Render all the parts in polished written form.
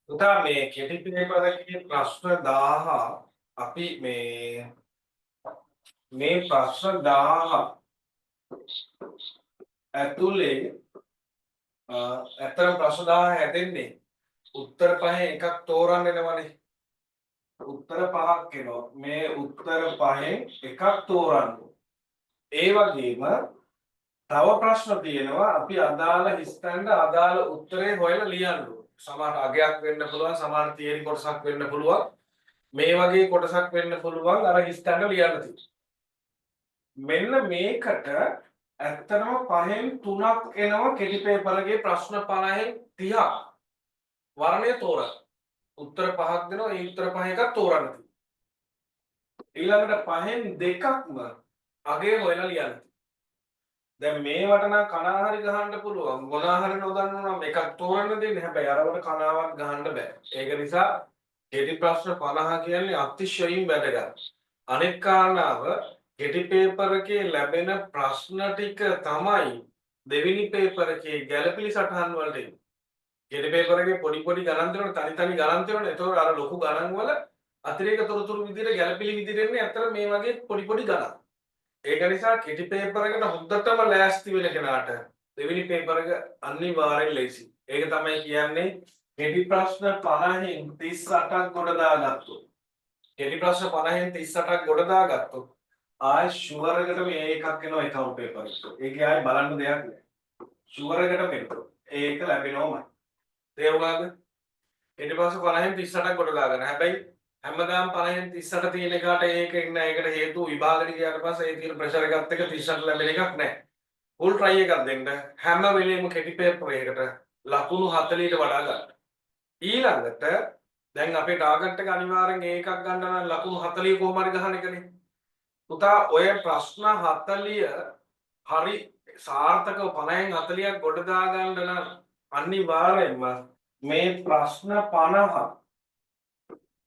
පුතා, මේ කෙටි පේපර් එකේ ප්‍රශ්න 1000 අපි මේ මේ ප්‍රශ්න 1000 ඇතුලේ ඇත්තටම ප්‍රශ්න 1000 හැදෙන්නේ උත්තර පහෙන් එකක් තෝරන්න එනවනේ. උත්තර පහක් එනවා. මේ උත්තර පහෙන් එකක් තෝරන්න. ඒ වගේම තව ප්‍රශ්න තියෙනවා අපි අදාළ හිස්තැනට අදාළ උත්තරේ හොයලා ලියන්න ඕනේ. සමහර අගයක් වෙන්න පුළුවන්, සමහර තියරි කොටසක් වෙන්න පුළුවන්. මේ වගේ කොටසක් වෙන්න පුළුවන් අර හිස්තැනට ලියන්න තියෙන්නේ. මෙන්න මේකට ඇත්තටම පහෙන් තුනක් එනවා. කෙටි පේපර් එකේ ප්‍රශ්න 50න් 30ක් වර්ණය තෝරන්න. උත්තර පහක් දෙනවා. ඒ උත්තර පහ එකක් තෝරන්න තියෙනවා. ඊළඟට පහෙන් දෙකක්ම අගය හොයලා ලියන්න තියෙනවා. දැන් මේවට නම් කනා හරි ගහන්න පුළුවන්. මොනවා හරි නොදන්නව නම් එකක් තෝරන්න දෙන්නේ. හැබැයි අරවට කනාවක් ගහන්න බෑ. ඒක නිසා කෙටි ප්‍රශ්න 50 කියන්නේ අතිශයින් වැදගත්. අනෙක් කාරණාව, කෙටි පේපර් එකේ ලැබෙන ප්‍රශ්න ටික තමයි දෙවෙනි පේපර් එකේ ගැළපිලි සටහන් වලට එන්නේ. කෙටි පේපර් එකේ පොඩි පොඩි ගණන් තියෙනවනේ, තනි තනි ගණන් තියෙනවනේ. ඒතකොට අර ලොකු ගණන් වල අතිරේක තොරතුරු විදිහට ගැළපිලි විදිහට එන්නේ ඇත්තට මේ වගේ පොඩි පොඩි ගණන්. ඒක නිසා කෙටි පේපර් එකට හොඳටම ලෑස්ති වෙන කෙනාට දෙවෙනි පේපර් එක අනිවාර්යෙන් ලේසි. ඒක තමයි කියන්නේ කෙටි ප්‍රශ්න 50න් 38ක් ගොඩ දාගත්තොත්. කෙටි ප්‍රශ්න 50න් 38ක් ගොඩ දාගත්තොත් ආයෙ ෂුවර් එකට මේ එකක් එනවා ඇකවුන්ට් පේපර් එක. ඒකේ ආයෙ බලන්න දෙයක් නෑ. ෂුවර් එකටම එනවා. ඒක ලැබෙනවමයි. තේරුණාද? ඊට පස්සේ 50න් 38ක් ගොඩ දාගන්න. හැබැයි හැමදාම 50න් 38 තියෙන එකට ඒක එන්නේ නෑ. ඒකට හේතුව විභාගෙට ගියාට පස්සේ ඒ තියෙන ප්‍රෙෂර් එකත් එක්ක 38 ලැබෙන එකක් නෑ. ෆුල් ට්‍රයි එකක් දෙන්න. හැම වෙලේම කෙටි පේපර් එකකට ලකුණු 40ට වඩා ගන්න. ඊළඟට දැන් අපේ ටාගට් එක අනිවාර්යෙන් ඒ එකක් ගන්න නම් ලකුණු 40 කොහොම හරි ගහන එකනේ. පුතා, ඔය ප්‍රශ්න 40 හරි සාර්ථකව 50න් 40ක් ගොඩ දා ගන්න නම් අනිවාර්යෙන්ම මේ ප්‍රශ්න 50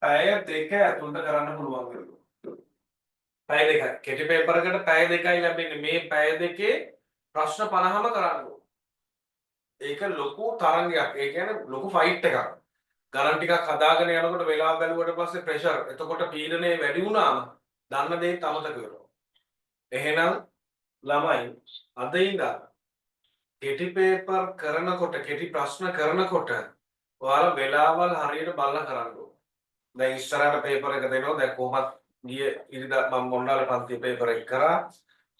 පැය 2 ඇතුළත කරන්න පුළුවන් වෙනවා. පැය 2යි. කෙටි පේපර් එකට පැය 2යි ලැබෙන්නේ. මේ පැය 2 ප්‍රශ්න 50ම කරන්න ඕන. ඒක ලොකු තරංගයක්. ඒ කියන්නේ ලොකු ෆයිට් එකක්. ගණන් ටිකක් හදාගෙන යනකොට වෙලාව බැලුවට පස්සේ ප්‍රෙෂර්. එතකොට පීඩනය වැඩි වුණාම දන්න දේත් අමතක වෙනවා. එහෙනම් ළමයි, අද ඉඳන් කෙටි පේපර් කරනකොට, කෙටි ප්‍රශ්න කරනකොට ඔයාලා වෙලාවල් හරියට බලලා කරන්න ඕන. දැන් ඉස්සරහට පේපර් එක දෙනවා. දැන් කොහොමත් ගිය ඉරිදා මම මොණ්ඩාල පන්ති පේපර් එක කරා.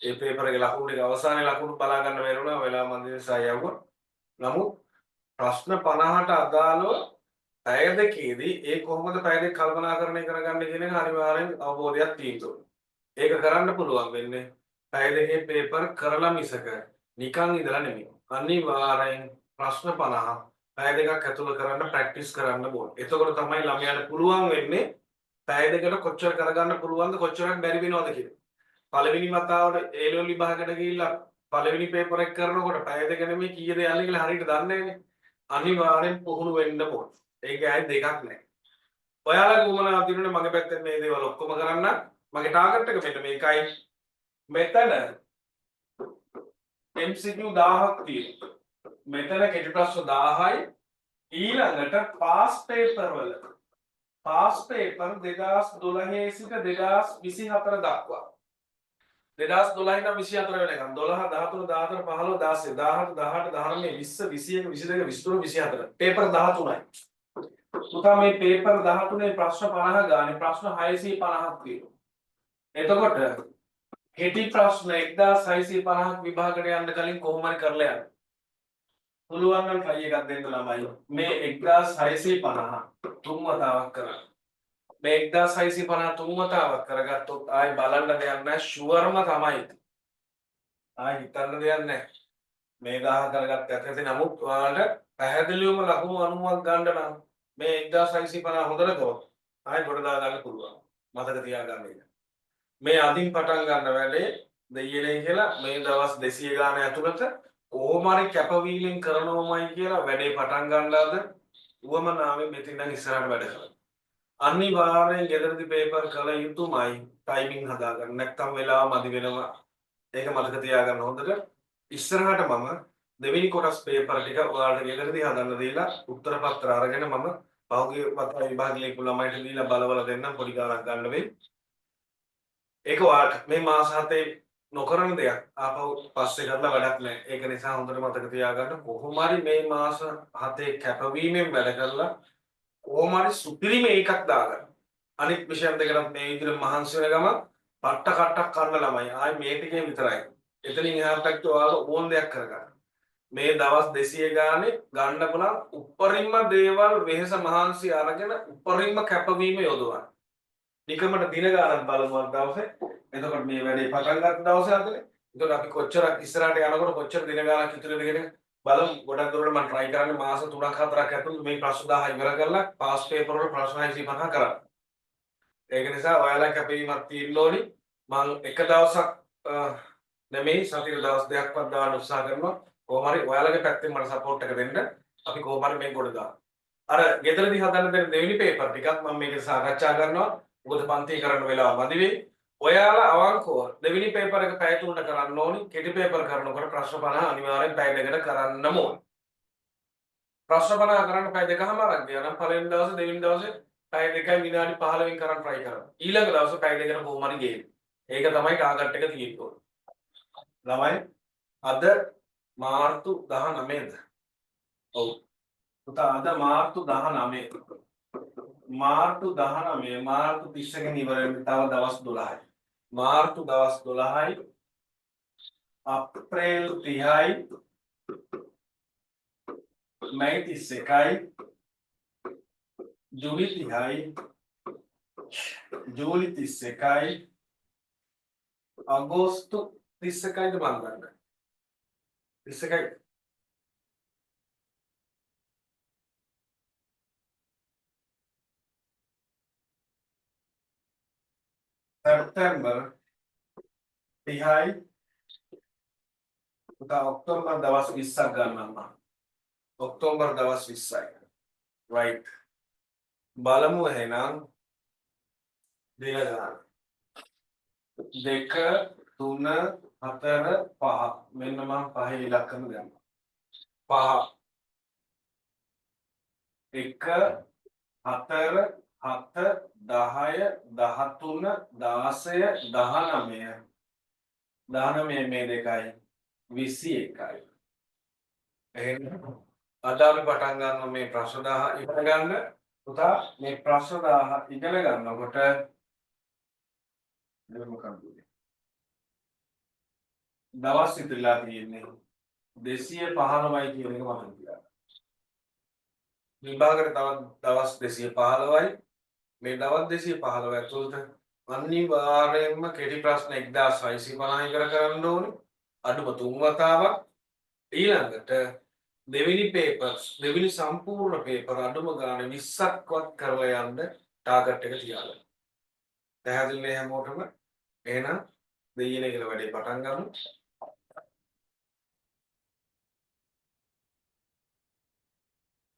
ඒ පේපර් එකේ ලකුණු ටික අවසානයේ ලකුණු බලා ගන්න බැරි වුණා. වෙලාව මදි නිසා යවුවා. නමුත් ප්‍රශ්න 50ට අදාළව පැය 2දී ඒ කොහොමද පැය 2 කල්පනාකරණය කරගන්නේ කියන එක අනිවාර්යෙන් අවබෝධයක් තියෙන්න ඕනේ. ඒක කරන්න පුළුවන් වෙන්නේ පැය 2 පේපර් කරලා මිසක නිකන් ඉඳලා නෙමෙයි. අනිවාර්යෙන් ප්‍රශ්න 50 පැය 2ක් ඇතුළ කරන්න ප්‍රැක්ටිස් කරන්න ඕනේ. එතකොට තමයි ළමයාට පුළුවන් වෙන්නේ පැය 2කට කොච්චර කරගන්න පුළුවන්ද, කොච්චරක් බැරි වෙනවද කියලා. පළවෙනි වතාවට ඒ ලෙවල් විභාගයට ගිහිල්ලා පළවෙනි පේපර් එක කරනකොට පැය 2 නෙමෙයි කීයද යන්නේ කියලා හරියට දන්නේ නැහැනේ. අනිවාර්යෙන් පුහුණු වෙන්න ඕන. ඒක ආයේ දෙකක් නෑ. ඔයාලගේ උවමනාවක් තියෙනුනේ මගේ පැත්තෙන් මේ දේවල් ඔක්කොම කරන්න. මගේ ටාගට් එක මෙන්න මේකයි. මෙතන MCQ 1000ක් තියෙනවා. මෙතන කෙටි ප්‍රශ්න 1000යි. ඊළඟට පාස් පේපර් වල පාස් පේපර් 2012 සිට 2024 දක්වා, 2012 ඉඳන් 24 වෙනකම්, 12, 13, 14, 15, 16, 17, 18, 19, 20, 21, 22, 23, 24 පේපර් 13යි. පුතා, මේ පේපර් 13 ප්‍රශ්න 50 ගානේ ප්‍රශ්න 650ක් තියෙනවා. එතකොට කෙටි ප්‍රශ්න 1650ක් විභාගයට යන්න කලින් කොහොම හරි කරලා යන්න. පුළුවන් නම් try එකක් දෙන්න ළමයි. මේ 1650 තුන් වතාවක් කරන්න. මේ 1650 තුන් වතාවක් කරගත්තොත් ආයි බලන්න දෙයක් නැහැ, ෂුවර්ම තමයි. ආයි හිතන්න දෙයක් නැහැ. මේ 1000 කරගත්ත ඇති. නමුත් ඔයාලට පැහැදිලිවම ලකුණු 90ක් ගන්න නම් මේ 1650 හොඳට කරොත් ආයි ගොඩ දා ගන්න පුළුවන්. මතක තියාගන්න එක. මේ අදින් පටන් ගන්න වැඩේ දෙයියනේ කියලා මේ දවස් 200 ගාන ඇතුළත කොහොම හරි කැපවීමෙන් කරනවමයි කියලා වැඩේ පටන් ගන්නලාද උවමනාවෙන් මෙතන ඉඳන් ඉස්සරහට වැඩ කරන්න. අනිවාර්යෙන් ගෙදරදි පේපර් කළ යුතුමයි, ටයිමින් හදාගන්න. නැත්තම් වෙලාව මදි වෙනවා. ඒක මතක තියාගන්න හොඳට. ඉස්සරහට මම දෙවෙනි කොටස් පේපර් ටික ඔයාලට ගෙදරදී හදන්න දීලා උත්තර පත්‍ර අරගෙන මම පහුගිය වතාවේ විභාග ලියපු ළමයිට දීලා බලවල දෙන්නම් පොඩි ගාණක් ගන්න වෙයි. ඒක ඔයාලට මේ මාස හතේ නොකරන දෙයක් ආපහු පස්සේ කරලා වැඩක් නැහැ. ඒක නිසා හොඳට මතක තියාගන්න කොහොම හරි මේ මාස හතේ කැපවීමෙන් වැඩ කරලා කොහොම හරි සුපිරිම එකක් දාගන්න. අනිත් විෂයන් දෙකටත් මේ විදිහට මහන්සි වෙන ගමන් පට්ට කට්ටක් කන්න ළමයි. ආයේ මේ ටිකේ විතරයි. එතනින් එහා පැත්තේ ඔයාලා ඕන දෙයක් කරගන්න. මේ දවස් 200 ගානේ ගන්න පුළුවන් උපරිම දේවල් වෙහෙස මහන්සි අරගෙන උපරිම කැපවීම යොදවන්න. නිකමට දින ගානක් බලමු අද දවසේ. එතකොට මේ වැඩේ පටන් ගන්න දවසේ අදනේ. එතකොට අපි කොච්චරක් ඉස්සරහට යනකොට කොච්චර දින ගානක් ඉතුරු වෙනවද කියන බලමු. ගොඩක් දුරට මම try කරන්නේ මාස 3ක් 4ක් ඇතුළත මේ ප්‍රශ්න 10 ඉවර කරලා පාස් පේපර් වල ප්‍රශ්න 650 කරන්න. ඒක නිසා ඔයාලා කැපවීමක් තියෙන්න ඕනි. මං එක දවසක් නෙමෙයි සතියේ දවස් දෙකක්වත් දාන්න උත්සාහ කරනවා. කොහොම හරි ඔයාලගේ පැත්තෙන් මට සපෝට් එක දෙන්න. අපි කොහොම හරි මේක ගොඩ දාමු. අර ගෙදරදී හදන්න දෙන දෙවෙනි පේපර් ටිකක් මම මේක සාකච්ඡා කරනවා. මොකද පන්ති කරන්න වෙලාව මදි වෙයි. ඔයාලා අවංකව දෙවෙනි පේපර් එක පැය 3ට කරන්න ඕනි. කෙටි පේපර් කරනකොට ප්‍රශ්න 50 අනිවාර්යෙන් පැය 2කට කරන්නම ඕනි. ප්‍රශ්න 50 කරන්න පැය 2.5ක් ගියා නම් පළවෙනි දවසේ දෙවෙනි දවසේ පැය 2යි විනාඩි 15න් කරන් try කරන්න. ඊළඟ දවසේ පැය 2කට කොහොම හරි ගේන්න. ඒක තමයි ටාගට් එක තියෙන්න ඕනේ. ළමයි අද මාර්තු 19ද? ඔව්. පුතා අද මාර්තු 19. මාර්තු 19 මාර්තු 30 ගෙන් ඉවර වෙන්න තව දවස් 12යි. මාර්තු දවස් 12යි අප්‍රේල් 30යි මැයි 31යි ජූනි 30යි ජූලි 31යි අගෝස්තු 31යිද මන් දන්නේ 31යි. සැප්තැම්බර් 30යි පුතා ඔක්තෝබර් දවස් 20ක් ගන්නවා මම. ඔක්තෝබර් දවස් 20යි. රයිට්. බලමු එහෙනම් දින ගාන. 2 3 4 5 මෙන්න මම පහේ ඉලක්කම දැම්මා. 5 1 4 7 10 13 16 19 19 මේ දෙකයි 21යි. එහෙනම් අද අපි පටන් ගන්නවා මේ ප්‍රශ්න 10 ඉගෙන ගන්න. පුතා මේ ප්‍රශ්න 10 ඉගෙන ගන්නකොට මෙන්න මොකක්ද උනේ? දවස් ඉතිරිලා තියෙන්නේ 215යි කියන එක මම කියනවා. විභාගයට තවත් දවස් 215යි. මේ දවස් 215 ඇතුළත අනිවාර්යයෙන්ම කෙටි ප්‍රශ්න 1650 ඉවර කරන්න ඕනේ. අඩුම 3 වතාවක්. ඊළඟට දෙවෙනි පේපර්ස් දෙවෙනි සම්පූර්ණ පේපර් අඩුම ගානේ 20ක්වත් කරලා යන්න ටාගට් එක තියාගන්න. පැහැදිලි නේ හැමෝටම? එහෙනම් දෙයියනේ කියලා වැඩේ පටන් ගමු.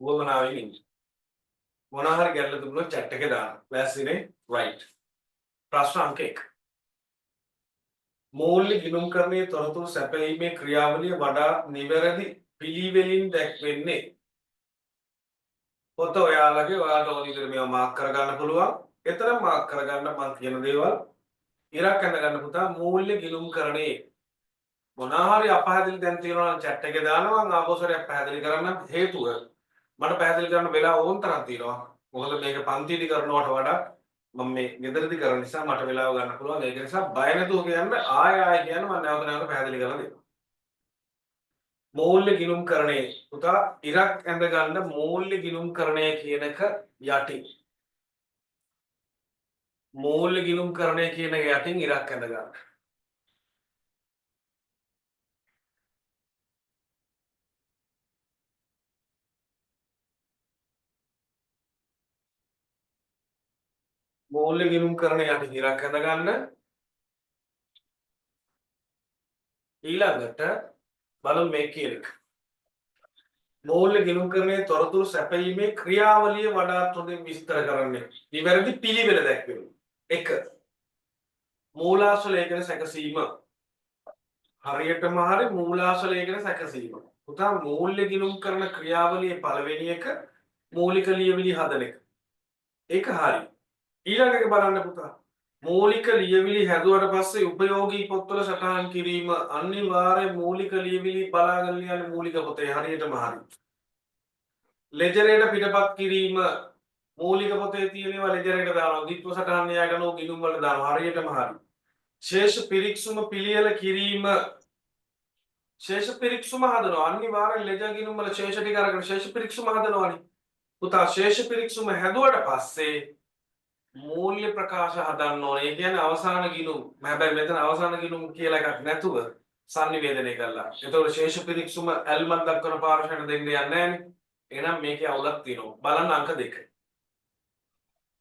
උවමනාවෙන් ඉන්න. මොනවා හරි ගැටලු තිබුණොත් චැට් එකේ දාන්න. ලෑස්තිනේ? රයිට්. ප්‍රශ්න අංක 1. මූල්‍ය ගිණුම්කරණයේ තොරතුරු සැපයීමේ ක්‍රියාවලිය වඩා නිවැරදි පිළිවෙලින් දැක්වෙන්නේ. පොත ඔයාලගේ ඔයාලට ඕන විදිහට මේවා මාක් කරගන්න පුළුවන්. එතරම් මාක් කරගන්න මං කියන දේවල් ඉරක් ඇඳ ගන්න පුතා. මූල්‍ය ගිණුම්කරණයේ මොනවා හරි අපහැදිලි දැන් තියෙනවා නම් චැට් එකේ දානවා. මං ආපහු සැරයක් පැහැදිලි කරන්න. හේතුව මට පැහැදිලි කරන්න වෙලාව ඕන තරම් තියෙනවා. මොකද මේක පන්තියේදී කරනවට වඩා මම මේ ගෙදරදී කරන නිසා මට වෙලාව ගන්න පුළුවන්. ඒක නිසා බය නැතුව කියන්න, ආය ආය කියන්න මම නැවත නැවත පැහැදිලි කරලා දෙනවා. මූල්‍ය ගිණුම්කරණයේ පුතා ඉරක් ඇඳ ගන්න මූල්‍ය ගිණුම්කරණය කියන එක යටින් මූල්‍ය ගිණුම්කරණය කියන එක යටින් ඉරක් ඇඳ ගන්න. මූල්‍ය ගිණුම්කරණය යටින් ඉරක් ඇඳ ගන්න. ඊළඟට බලමු මේ කියන එක. මූල්‍ය ගිණුම්කරණයේ තොරතුරු සැපයීමේ ක්‍රියාවලිය වඩාත් හොඳින් විස්තර කරන්නේ. නිවැරදි පිළිවෙල දැක්වෙනවා. 1. මූලාශ්‍ර ලේඛන සැකසීම. හරියටම හරි මූලාශ්‍ර ලේඛන සැකසීම. පුතා මූල්‍ය ගිණුම්කරණ ක්‍රියාවලියේ පළවෙනි එක මූලික ලියවිලි හදන එක. ඒක හරි. ඊළඟ එක බලන්න පුතා. මූලික ලියවිලි හැදුවට පස්සේ උපයෝගී පොත්වල සටහන් කිරීම. අනිවාර්ය මූලික ලියවිලි බලාගෙන ලියන්නේ මූලික පොතේ. හරියටම හරි. ලෙජරේට පිටපත් කිරීම. මූලික පොතේ තියෙන ඒවා ලෙජරේට දානවා. ද්විත්ව සටහන් න්‍යායට අනුව ගිණුම් වලට දානවා. හරියටම හරි. ශේෂ පිරික්සුම පිළියෙල කිරීම. ශේෂ පිරික්සුම හදනවා. අනිවාර්යෙන් ලෙජර් ගිණුම් වල ශේෂ ටික අරගෙන ශේෂ පිරික්සුම හදනවානේ. පුතා ශේෂ පිරික්සුම හැදුවට පස්සේ මූල්‍ය ප්‍රකාශ හදන්න ඕනේ. ඒ කියන්නේ අවසාන ගිණුම්. හැබැයි මෙතන අවසාන ගිණුම් කියලා එකක් නැතුව සන්නිවේදනය කළා. එතකොට ශේෂ පිරික්සුම ඇල්මක් දක්වන පාර්ශ්වයට දෙන්න යන්නේ නැහනේ. එහෙනම් මේකේ අවුලක් තියෙනවා. බලන්න අංක 2.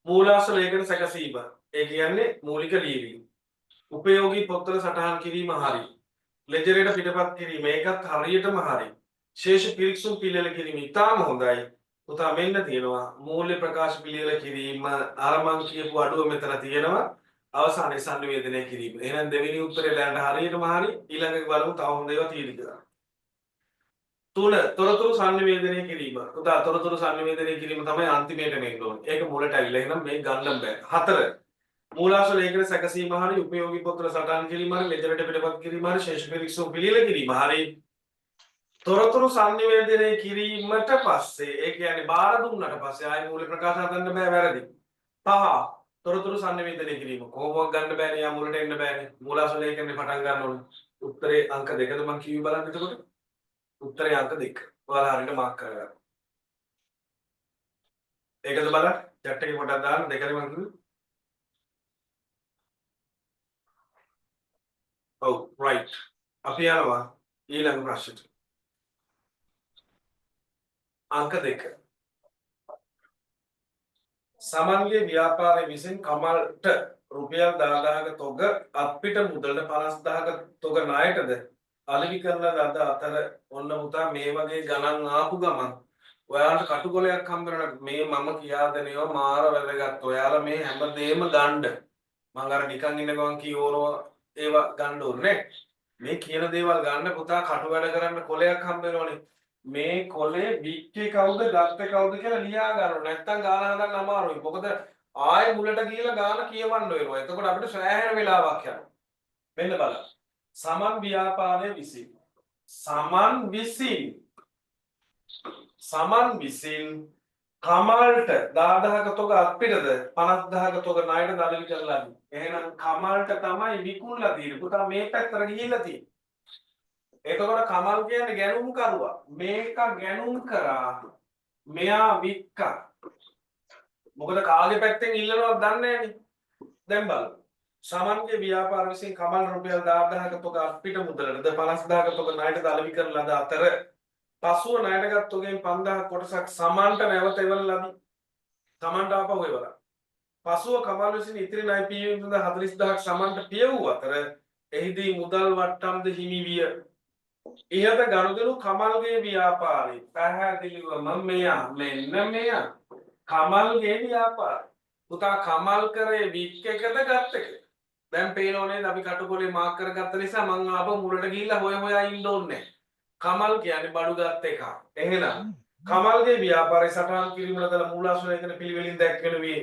මූලාශ්‍ර ලේඛන සැකසීම. ඒ කියන්නේ මූලික ලියවිලි. උපයෝගී පොත්වල සටහන් කිරීම හරි. ලෙජරේට පිටපත් කිරීම ඒකත් හරියටම හරි. ශේෂ පිරික්සුම් පිළියෙල කිරීම ඉතාම හොඳයි. පුතා මෙන්න තියෙනවා මූල්‍ය ප්‍රකාශ පිළියෙල කිරීම. අර මං කියපු අඩුව මෙතන තියෙනවා. අවසානයේ සන්නිවේදනය කිරීම. එහෙනම් දෙවෙනි උත්තරේ දැනට හරියටම හරි. ඊළඟ එක බලමු තව හොඳ ඒවා තියෙද කියලා. 3 තොරතුරු සන්නිවේදනය කිරීම. පුතා තොරතුරු සන්නිවේදනය කිරීම තමයි අන්තිමේට එන්න ඕනේ. ඒක මුලට ඇවිල්ලා එහෙනම් මේක ගන්න බෑ. 4 මූලාශ්‍ර ලේඛන සැකසීම හරි, උපයෝගී පොත්වල සටහන් කිරීම හරි, ලෙජරට පිටපත් කිරීම හරි, ශේෂ පිරික්සුම් පිළියෙල කිරීම හරි. තොරතුරු සන්නිවේදනය කිරීමට පස්සේ, ඒ කියන්නේ බාර දුන්නට පස්සේ ආයෙ මූල්‍ය ප්‍රකාශ හදන්න බෑ, වැරදි. 5 තොරතුරු සන්නිවේදනය කිරීම කොහොමවත් ගන්න බෑනේ, යා මුලට එන්න බෑනේ. මූලාශ්‍ර ලේඛනේ පටන් ගන්න ඕනේ. උත්තරේ අංක 2ද මං කිව්වේ බලන්න එතකොට. උත්තරේ අංක 2. ඔයාලා හරියට මාක් කරගන්න. ඒකද බලන්න චැට් එකේ පොඩ්ඩක් දාන්න. දෙකනේ මං කිව්වේ. ඔව් රයිට්. අපි යනවා ඊළඟ ප්‍රශ්නෙට. අංක 2. සමන්ගේ ව්‍යාපාරය විසින් කමල්ට රුපියල් 10000ක තොග අත්පිට මුදලට 50000ක තොග ණයටද අලෙවි කරන ලද අතර. ඔන්න පුතා මේ වගේ ගණන් ආපු ගමන් ඔයාලට කටුකොලයක් හම්බ වෙනවා. මේ මම කියා දෙන ඒවා මාර වැදගත්. ඔයාලා මේ හැමදේම ගන්න. මං අර නිකන් ඉන්න ගමන් කියවනවා ඒවා ගන්න ඕනේ. මේ කියන දේවල් ගන්න පුතා කටු වැඩ කරන්න කොලයක් හම්බ වෙනවනේ. මේ කොලේ වික්කේ කවුද ගත්තේ කවුද කියලා ලියා ගන්න ඕනේ. නැත්තම් ගාන හදන්න අමාරුයි. මොකද ආයෙ මුලට ගිහලා ගාන කියවන්න වෙනවා. එතකොට අපිට සෑහෙන වෙලාවක් යනවා. මෙන්න බලන්න. සමන් ව්‍යාපාරය විසින් සමන් විසින් කමල්ට 10000ක තොග අත්පිටද 50000ක තොග ණයට අලෙවි කරලා දී. එහෙනම් කමල්ට තමයි විකුණලා තියෙන්නේ. පුතා මේ පැත්තට ගිහිල්ලා තියෙන්නේ. එතකොට කමල් කියන්නේ ගැනුම් කරුවා. මේක ගැනුම් කරා. මෙයා වික්කා. මොකද කාගේ පැත්තෙන් ඉල්ලනවද දන්නේ නැහනේ. දැන් බලමු. සමන්ගේ ව්‍යාපාර විසින් කමල් රුපියල් 10000ක තොග අත්පිට මුදලටද 50000ක තොග ණයටද අලෙවි කරන ලද අතර පසුව ණයටගත් තොගෙන් 5000 කොටසක් සමන්ට නැවත එවන ලදී. සමන්ට ආපහු එවලා. පසුව කමල් විසින් ඉතිරි ණය පියවීම සඳහා 40000ක් සමන්ට පිය වූ අතර එහිදී මුදල් වට්ටම්ද හිමි විය. ඉහත ගනුදෙනු කමල්ගේ ව්‍යාපාරේ. පැහැදිලිවම මෙයා මෙන්න මෙයා කමල්ගේ ව්‍යාපාරය. පුතා කමල් කරේ වික් එකද ගත් එකද? දැන් පේනව නේද අපි කටුකොලේ මාක් කරගත්ත නිසා මං ආපහු මුලට ගිහිල්ලා හොය හොයා ඉන්න ඕනේ. කමල් කියන්නේ බඩු ගත් එක. එහෙනම් කමල්ගේ ව්‍යාපාරය සටහන් කිරීමට අදාළ මූලාශ්‍ර ලේඛන පිළිවෙලින් දැක්වෙන වේ.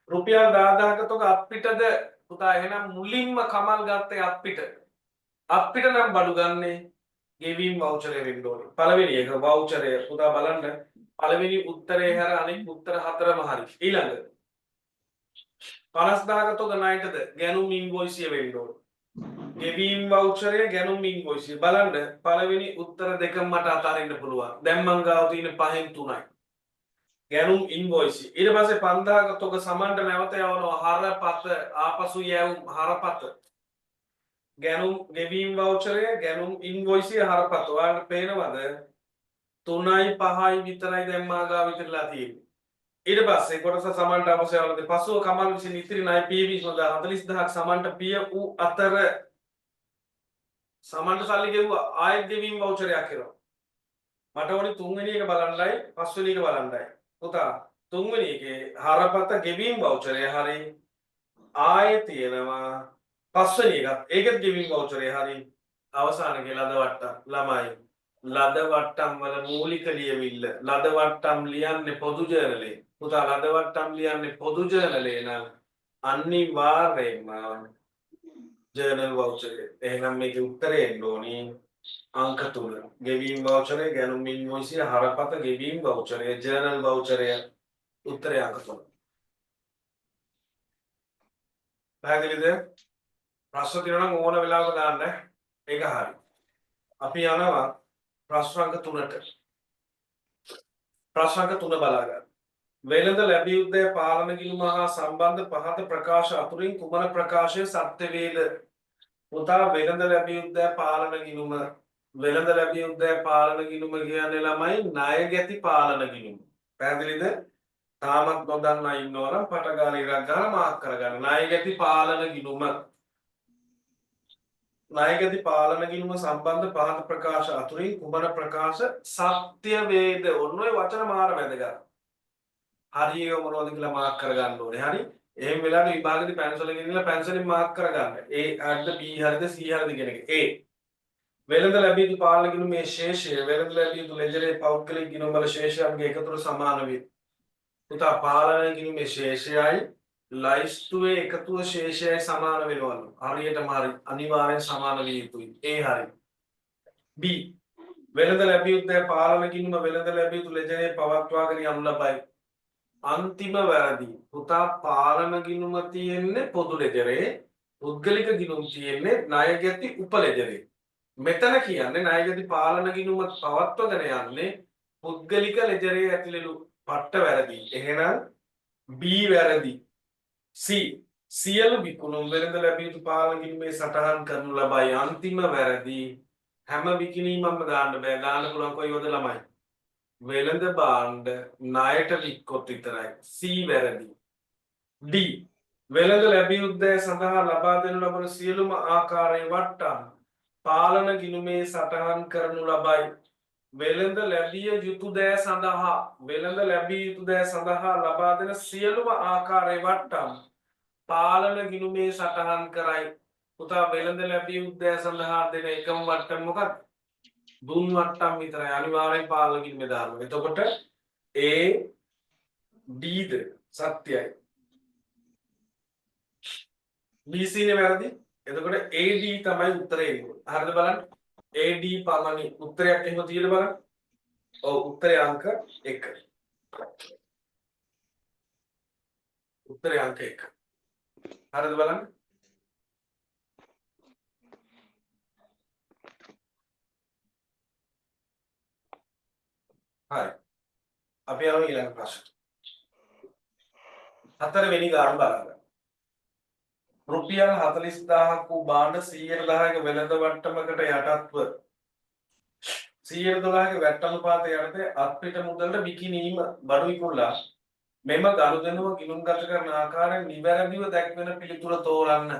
රුපියල් 10000ක තොග අත්පිටද පුතා එහෙනම් මුලින්ම කමල් ගත්තේ අත්පිට. අත්පිට නම් බඩු ගන්නේ ගෙවීම් වවුචරය වෙන්න ඕනේ. පළවෙනි එක වවුචරය. පුතා බලන්න පළවෙනි උත්තරේ හැර අනෙක් උත්තර හතරම හරි. ඊළඟ 50000ක තොග ණයටද ගැනුම් ඉන්වොයිසිය වෙන්න ඕනේ. ගෙවීම් වවුචරය ගැනුම් ඉන්වොයිසිය. බලන්න පළවෙනි උත්තර දෙකම මට අතාරින්න පුළුවන්. දැන් මං ගාව තියෙන පහෙන් තුනයි. ගැනුම් ඉන්වොයිසිය. ඊට පස්සේ 5000ක තොග සමන්ට නැවත යවනවා හරපත ආපසු යැවුම් හරපත. ගැනුම් ගෙවීම් වවුචරය ගැනුම් ඉන්වොයිසිය හරපත. ඔයාලට පේනවද? 3යි 5යි විතරයි දැන් මා ගාව ඉතිරිලා තියෙන්නේ. ඊට පස්සේ කොටස සමන්ට අවශ්‍ය වලදී පසුව කමල් විසින් ඉතිරි ණය පියවීම සඳහා 40000ක් සමන්ට පිය වූ අතර සමන්ට සල්ලි ගෙව්වා ආයෙත් ගෙවීම් වවුචරයක් එනවා. මට ඕනි තුන්වෙනි එක බලන්නයි පස්වෙනි එක බලන්නයි. පුතා තුන්වෙනි එකේ හරපත ගෙවීම් වවුචරය හරි ආයෙ තියෙනවා පස්වෙනි එකත් ඒකත් ගෙවීම් වවුචරය හරි අවසාන කියලා ලද වට්ටම් ළමයි ලද වට්ටම් වල මූලික ලියවිල්ල. ලද වට්ටම් ලියන්නේ පොදු ජර්නලේ. පුතා ලද වට්ටම් ලියන්නේ පොදු ජර්නලේ නම් අනිවාර්යයෙන්ම ජර්නල් වවුචර් එක. එහෙනම් මේකේ උත්තරේ එන්න ඕනි අංක 3. ගෙවීම් වවුචරය, ගැනුම් ඉන්වොයිසිය, හරපත, ගෙවීම් වවුචරය, ජර්නල් වවුචරය. උත්තරේ අංක 3. පැහැදිලිද? ප්‍රශ්න තියෙනවා නම් ඕන වෙලාවක දාන්න. ඒක හරි. අපි යනවා ප්‍රශ්න අංක 3ට. ප්‍රශ්න අංක 3 බලා ගන්න. වෙළඳ ලැබිය යුත්තේ පාලන ගිණුම හා සම්බන්ධ පහත ප්‍රකාශ අතුරින් කුමන ප්‍රකාශය සත්‍ය වේද? පුතා වෙළඳ ලැබිය යුත්තේ පාලන ගිණුම. වෙළඳ ලැබිය යුත්තේ පාලන ගිණුම කියන්නේ ළමයි ණය ගැති පාලන ගිණුම. පැහැදිලිද? තාමත් නොදන්නා ඉන්නවා නම් පට ගාලා ඉරක් ගහලා මාක් කරගන්න. ණය ගැති පාලන ගිණුම. ණයගැති පාලන ගිණුම සම්බන්ධ පහත ප්‍රකාශ අතුරින් කුමන ප්‍රකාශ සත්‍ය වේද? ඔන්න ඔය වචන මාර වැදගත්. හරි ඒවා මොනවද කියලා මාක් කරගන්න ඕනේ. හරි? එහෙම වෙලාවට විභාගෙදි පැන්සල ගෙනියලා පැන්සලෙන් මාක් කරගන්න. A හරිද B හරිද C හරිද කියන එක. A වෙළඳ ලැබිය යුතු පාලන ගිණුමේ ශේෂය වෙළඳ ලැබිය යුතු ලෙජරේ පෞද්ගලික ගිණුම් වල ශේෂයන්ගේ එකතුවට සමාන වේ. පුතා පාලන ගිණුමේ ශේෂයයි ලයිස්තුවේ එකතුව ශේෂයයි සමාන වෙනවලු. හරියටම හරි. අනිවාර්යෙන් සමාන විය යුතුයි. ඒ හරි. B වෙළඳ ලැබිය යුත්තේ පාලන ගිණුම වෙළඳ ලැබිය යුතු ලෙජරේ පවත්වාගෙන යනු ලබයි. අන්තිම වැරදි. පුතා පාලන ගිණුම තියෙන්නේ පොදු ලෙජරේ, පුද්ගලික ගිණුම් තියෙන්නේ ණය ගැති උපලෙජරේ. මෙතන කියන්නේ ණය ගැති පාලන ගිණුම පවත්වාගෙන යන්නේ පුද්ගලික ලෙජරේ ඇතුළු. පට්ට වැරදි. එහෙනම් B වැරදි. C සියලු විකුණුම් වෙළඳ ලැබිය යුතු පාලන ගිණුමේ සටහන් කරනු ලබයි. අන්තිම වැරදි. හැම විකිණීමක්ම දාන්න බෑ. දාන්න පුළුවන් කොයිවද ළමයි? වෙළඳ භාණ්ඩ ණයට වික්කොත් විතරයි. C වැරදි. D වෙළඳ ලැබිය යුත්තේ සඳහා ලබා දෙනු ලබන සියලුම ආකාරයේ වට්ටම් පාලන ගිණුමේ සටහන් කරනු ලබයි. වෙළඳ ලැබිය යුතු දෑ සඳහා වෙළඳ ලැබිය යුතු දෑ සඳහා ලබා දෙන සියලුම ආකාරයේ වට්ටම් පාලන ගිණුමේ සටහන් කරයි. පුතා වෙළඳ ලැබිය යුතු දෑ සඳහා දෙන එකම වට්ටම මොකක්ද? දුන් වට්ටම් විතරයි. අනිවාර්යෙන් පාලන ගිණුමේ දාන්න. එතකොට A D ද සත්‍යයි. B C නේ වැරදි. එතකොට A D තමයි උත්තරේ එන්නේ. හරිද බලන්න? A D පමණි. උත්තරයක් එහෙම තියෙද බලන්න? ඔව් උත්තරේ අංක 1. උත්තරේ අංක 1. හරිද බලන්න? හරි. අපි යමු ඊළඟ ප්‍රශ්නට. හතරවෙනි ගාන බලන්න. රුපියල් 40,000ක් වූ භාණ්ඩ 110ක වෙළඳ වට්ටමකට යටත්ව 112ක වැට් අනුපාතය යටතේ අත්පිට මුදලට විකිණීම බඩු විකුණලා මෙම ගනුදෙනුව ගිණුම්ගත කරන ආකාරයෙන් නිවැරදිව දැක්වෙන පිළිතුර තෝරන්න.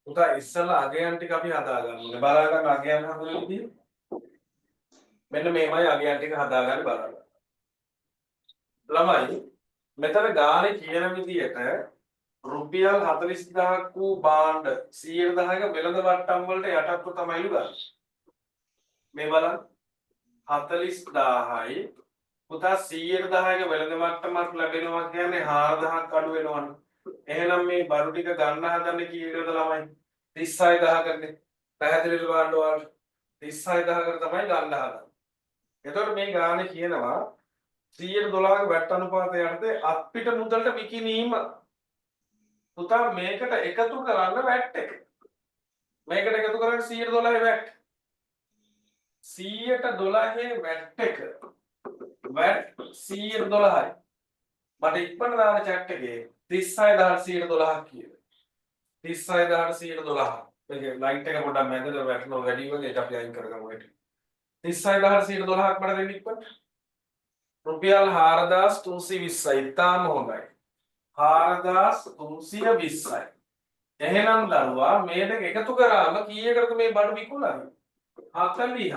පුතා ඉස්සෙල්ලා අගයන් ටික අපි හදා ගන්න ඕනේ. බලා ගන්න අගයන් හදන විදිය. මෙන්න මේමයි අගයන් ටික හදාගන්න බලන්න. ළමයි මෙතන ගානේ කියන විදියට රුපියල් 40,000ක් වූ භාණ්ඩ 110ක වෙළඳ වට්ටම් වලට යටත්ව තමයි ගන්න. මේ බලන්න 40,000යි පුතා 110ක වෙළඳ වට්ටමක් ලැබෙනවා කියන්නේ 4,000ක් අඩු වෙනවනේ. එහෙනම් මේ බඩු ටික ගන්න හදන්නේ කීයකටද ළමයි? 36,000කටනේ. පැහැදිලිව බලන්න ඔයාලට. 36,000කට තමයි ගන්න හදන්නේ. එතකොට මේ ගානේ කියනවා 112ක වැට් අනුපාතය යටතේ අත්පිට මුදලට විකිණීම. පුතා මේකට එකතු කරන්න වැට් එක. මේකට එකතු කරන්න 112 වැට්. 112 වැට් එක. වැට් 112යි. මට ඉක්මනට දාන්න චැට් එකේ 36112 කියලා. 36112. මේකේ ලයිට් එක පොඩ්ඩක් මැදට වැටෙනවා වැඩි වගේ ඒක අපි අයින් කරගමු හෙට. 36112ක් මට දෙන්න ඉක්මනට. රුපියල් 4320යි. ඉතාම හොඳයි. 4320යි. එහෙනම් දරුවා මේ දෙක එකතු කරාම කීයකටද මේ බඩු විකුණන්නේ? 40යි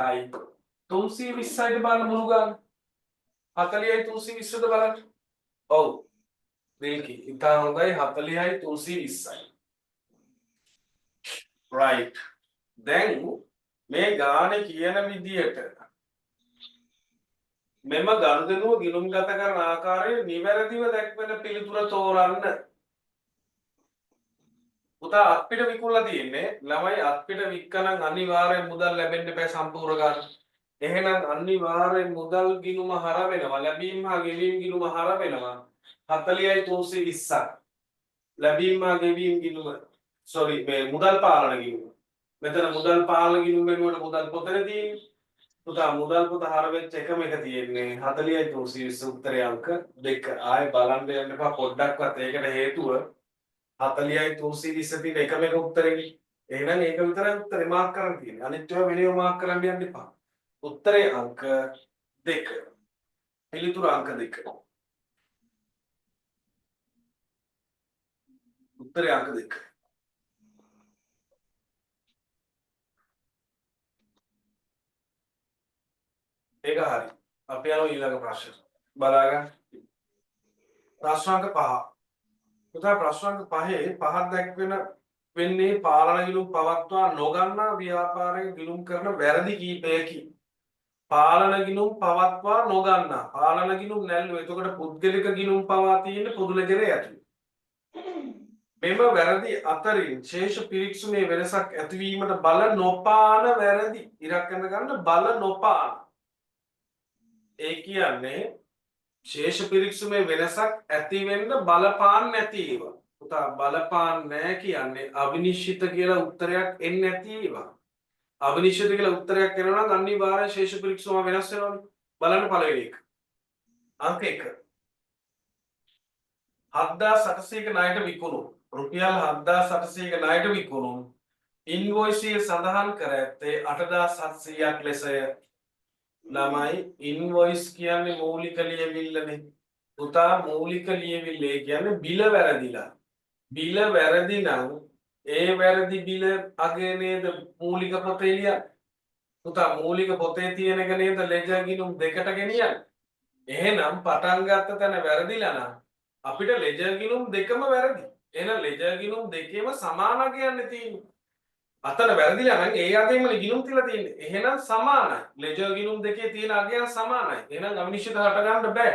320යිද බලන්න මුළු ගාන. 40යි 320ද බලන්න. ඔව්. දිල්කි ඉතා හොඳයි 40යි 320යි. රයිට්. දැන් මේ ගානේ කියන විදියට මෙම ගනුදෙනුව ගිණුම්ගත කරන ආකාරය නිවැරදිව දැක්වෙන පිළිතුර තෝරන්න. පුතා අත්පිට විකුණලා තියෙන්නේ. ළමයි අත්පිට වික්කනම් අනිවාර්යෙන් මුදල් ලැබෙන්න බෑ සම්පූර්ණ ගන්න. එහෙනම් අනිවාර්යෙන් මුදල් ගිණුම හර වෙනවා. ලැබීම් හා ගෙවීම් ගිණුම හර වෙනවා. 40යි 320ක්. ලැබීම් හා ගෙවීම් ගිණුම, සෝරි, මේ මුදල් පාලන ගිණුම. මෙතන මුදල් පාලන ගිණුම වෙනුවට මුදල් පොතනේ තියෙන්නේ. පුතා මුදල් පොත හර වෙච්ච එකම එක තියෙන්නේ 40යි 320 උත්තරේ අංක 2. ආයේ බලන්න යන්න එපා පොඩ්ඩක්වත්. ඒකට හේතුව 40යි 320 තියෙන එකම එක උත්තරේනේ. එහෙනම් ඒක විතරයි උත්තරේ මාක් කරන්න තියෙන්නේ. අනිත් ඒවා වෙනම මාක් කරන්න යන්න එපා. උත්තරේ අංක 2. පිළිතුර අංක 2. උත්තරේ අංක 2. ඒක හරි. අපි යනවා ඊළඟ ප්‍රශ්න. බලාගන්න. ප්‍රශ්න අංක 5. පුතා ප්‍රශ්න අංක 5 පහක් දැක්වෙන වෙන්නේ පාලන ගිණුම් පවත්වා නොගන්නා ව්‍යාපාරයක ගිණුම් කරන වැරදි කීපයකි. පාලන ගිණුම් පවත්වා නොගන්නා. පාලන ගිණුම් නැල්ලු. එතකොට පුද්ගලික ගිණුම් පවා තියෙන පොදු ලෙජරේ ඇතුළේ. මෙම වැරදි අතරින් ශේෂ පිරික්සුමේ වෙනසක් ඇතිවීමට බල නොපාන වැරදි. ඉරක් ඇඳ ගන්න බල නොපාන. ඒ කියන්නේ ශේෂ පිරික්සුමේ වෙනසක් ඇති වෙන්න බලපාන්න නැති ඒවා. පුතා බලපාන්න නෑ කියන්නේ අවිනිශ්චිත කියලා උත්තරයක් එන්නේ නැති ඒවා. අවිනිශ්චිත කියලා උත්තරයක් එනවා නම් අනිවාර්යෙන් ශේෂ පිරික්සුම වෙනස් වෙනවනේ. බලන්න පළවෙනි එක. අංක 1. 7800ක ණයට විකුණු. රුපියල් 7800ක ණයට විකුණු. ඉන්වොයිස් එකේ සඳහන් කර ඇත්තේ 8700ක් ලෙසය. ළමයි ඉන්වොයිස් කියන්නේ මූලික ලියවිල්ලනේ. පුතා මූලික ලියවිල්ල ඒ කියන්නේ බිල වැරදිලා. බිල වැරදි නම් ඒ වැරදි බිල අගය නේද මූලික පොතේ ලියන්නේ. පුතා මූලික පොතේ තියෙන එක නේද ලෙජර් ගිණුම් දෙකට ගෙනියන්නේ. එහෙනම් පටන් ගත්ත තැන වැරදිලා නම් අපිට ලෙජර් ගිණුම් දෙකම වැරදි. එහෙනම් ලෙජර් ගිණුම් දෙකේම සමාන අගයන්නේ තියෙන්නේ. අතන වැරදිලා නම් ඒ අගයෙන්ම ගිණුම් තියලා තියෙන්නේ. එහෙනම් සමානයි. ලෙජර් ගිණුම් දෙකේ තියෙන අගයන් සමානයි. එහෙනම් අවිනිශ්චිත හට ගන්න බෑ.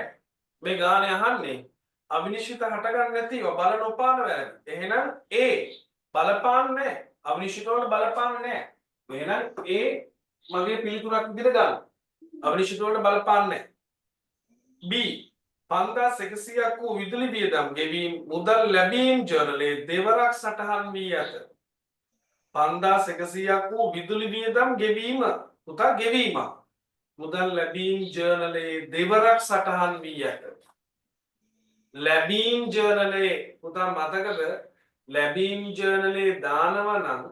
මේ ගානේ අහන්නේ අවිනිශ්චිත හට ගන්න නැතිව බල නොපාන වැරදි. එහෙනම් ඒ බලපාන්නේ නැහැ. අවිනිශ්චිත වලට බලපාන්නේ නැහැ. එහෙනම් ඒ මගේ පිළිතුරක් විදිහට ගන්න. අවිනිශ්චිත වලට බලපාන්නේ නැහැ. B 5100ක් වූ විදුලි වියදම් ගෙවීම් මුදල් ලැබීම් ජර්නලයේ දෙවරක් සටහන් වී ඇත. 5100ක් වූ විදුලි වියදම් ගෙවීම පුතා ගෙවීමක් මුදල් ලැබීම් ජර්නලයේ දෙවරක් සටහන් වී ඇත. ලැබීම් ජර්නලයේ පුතා මතකද ලැබීම් ජර්නලයේ දානවා නම්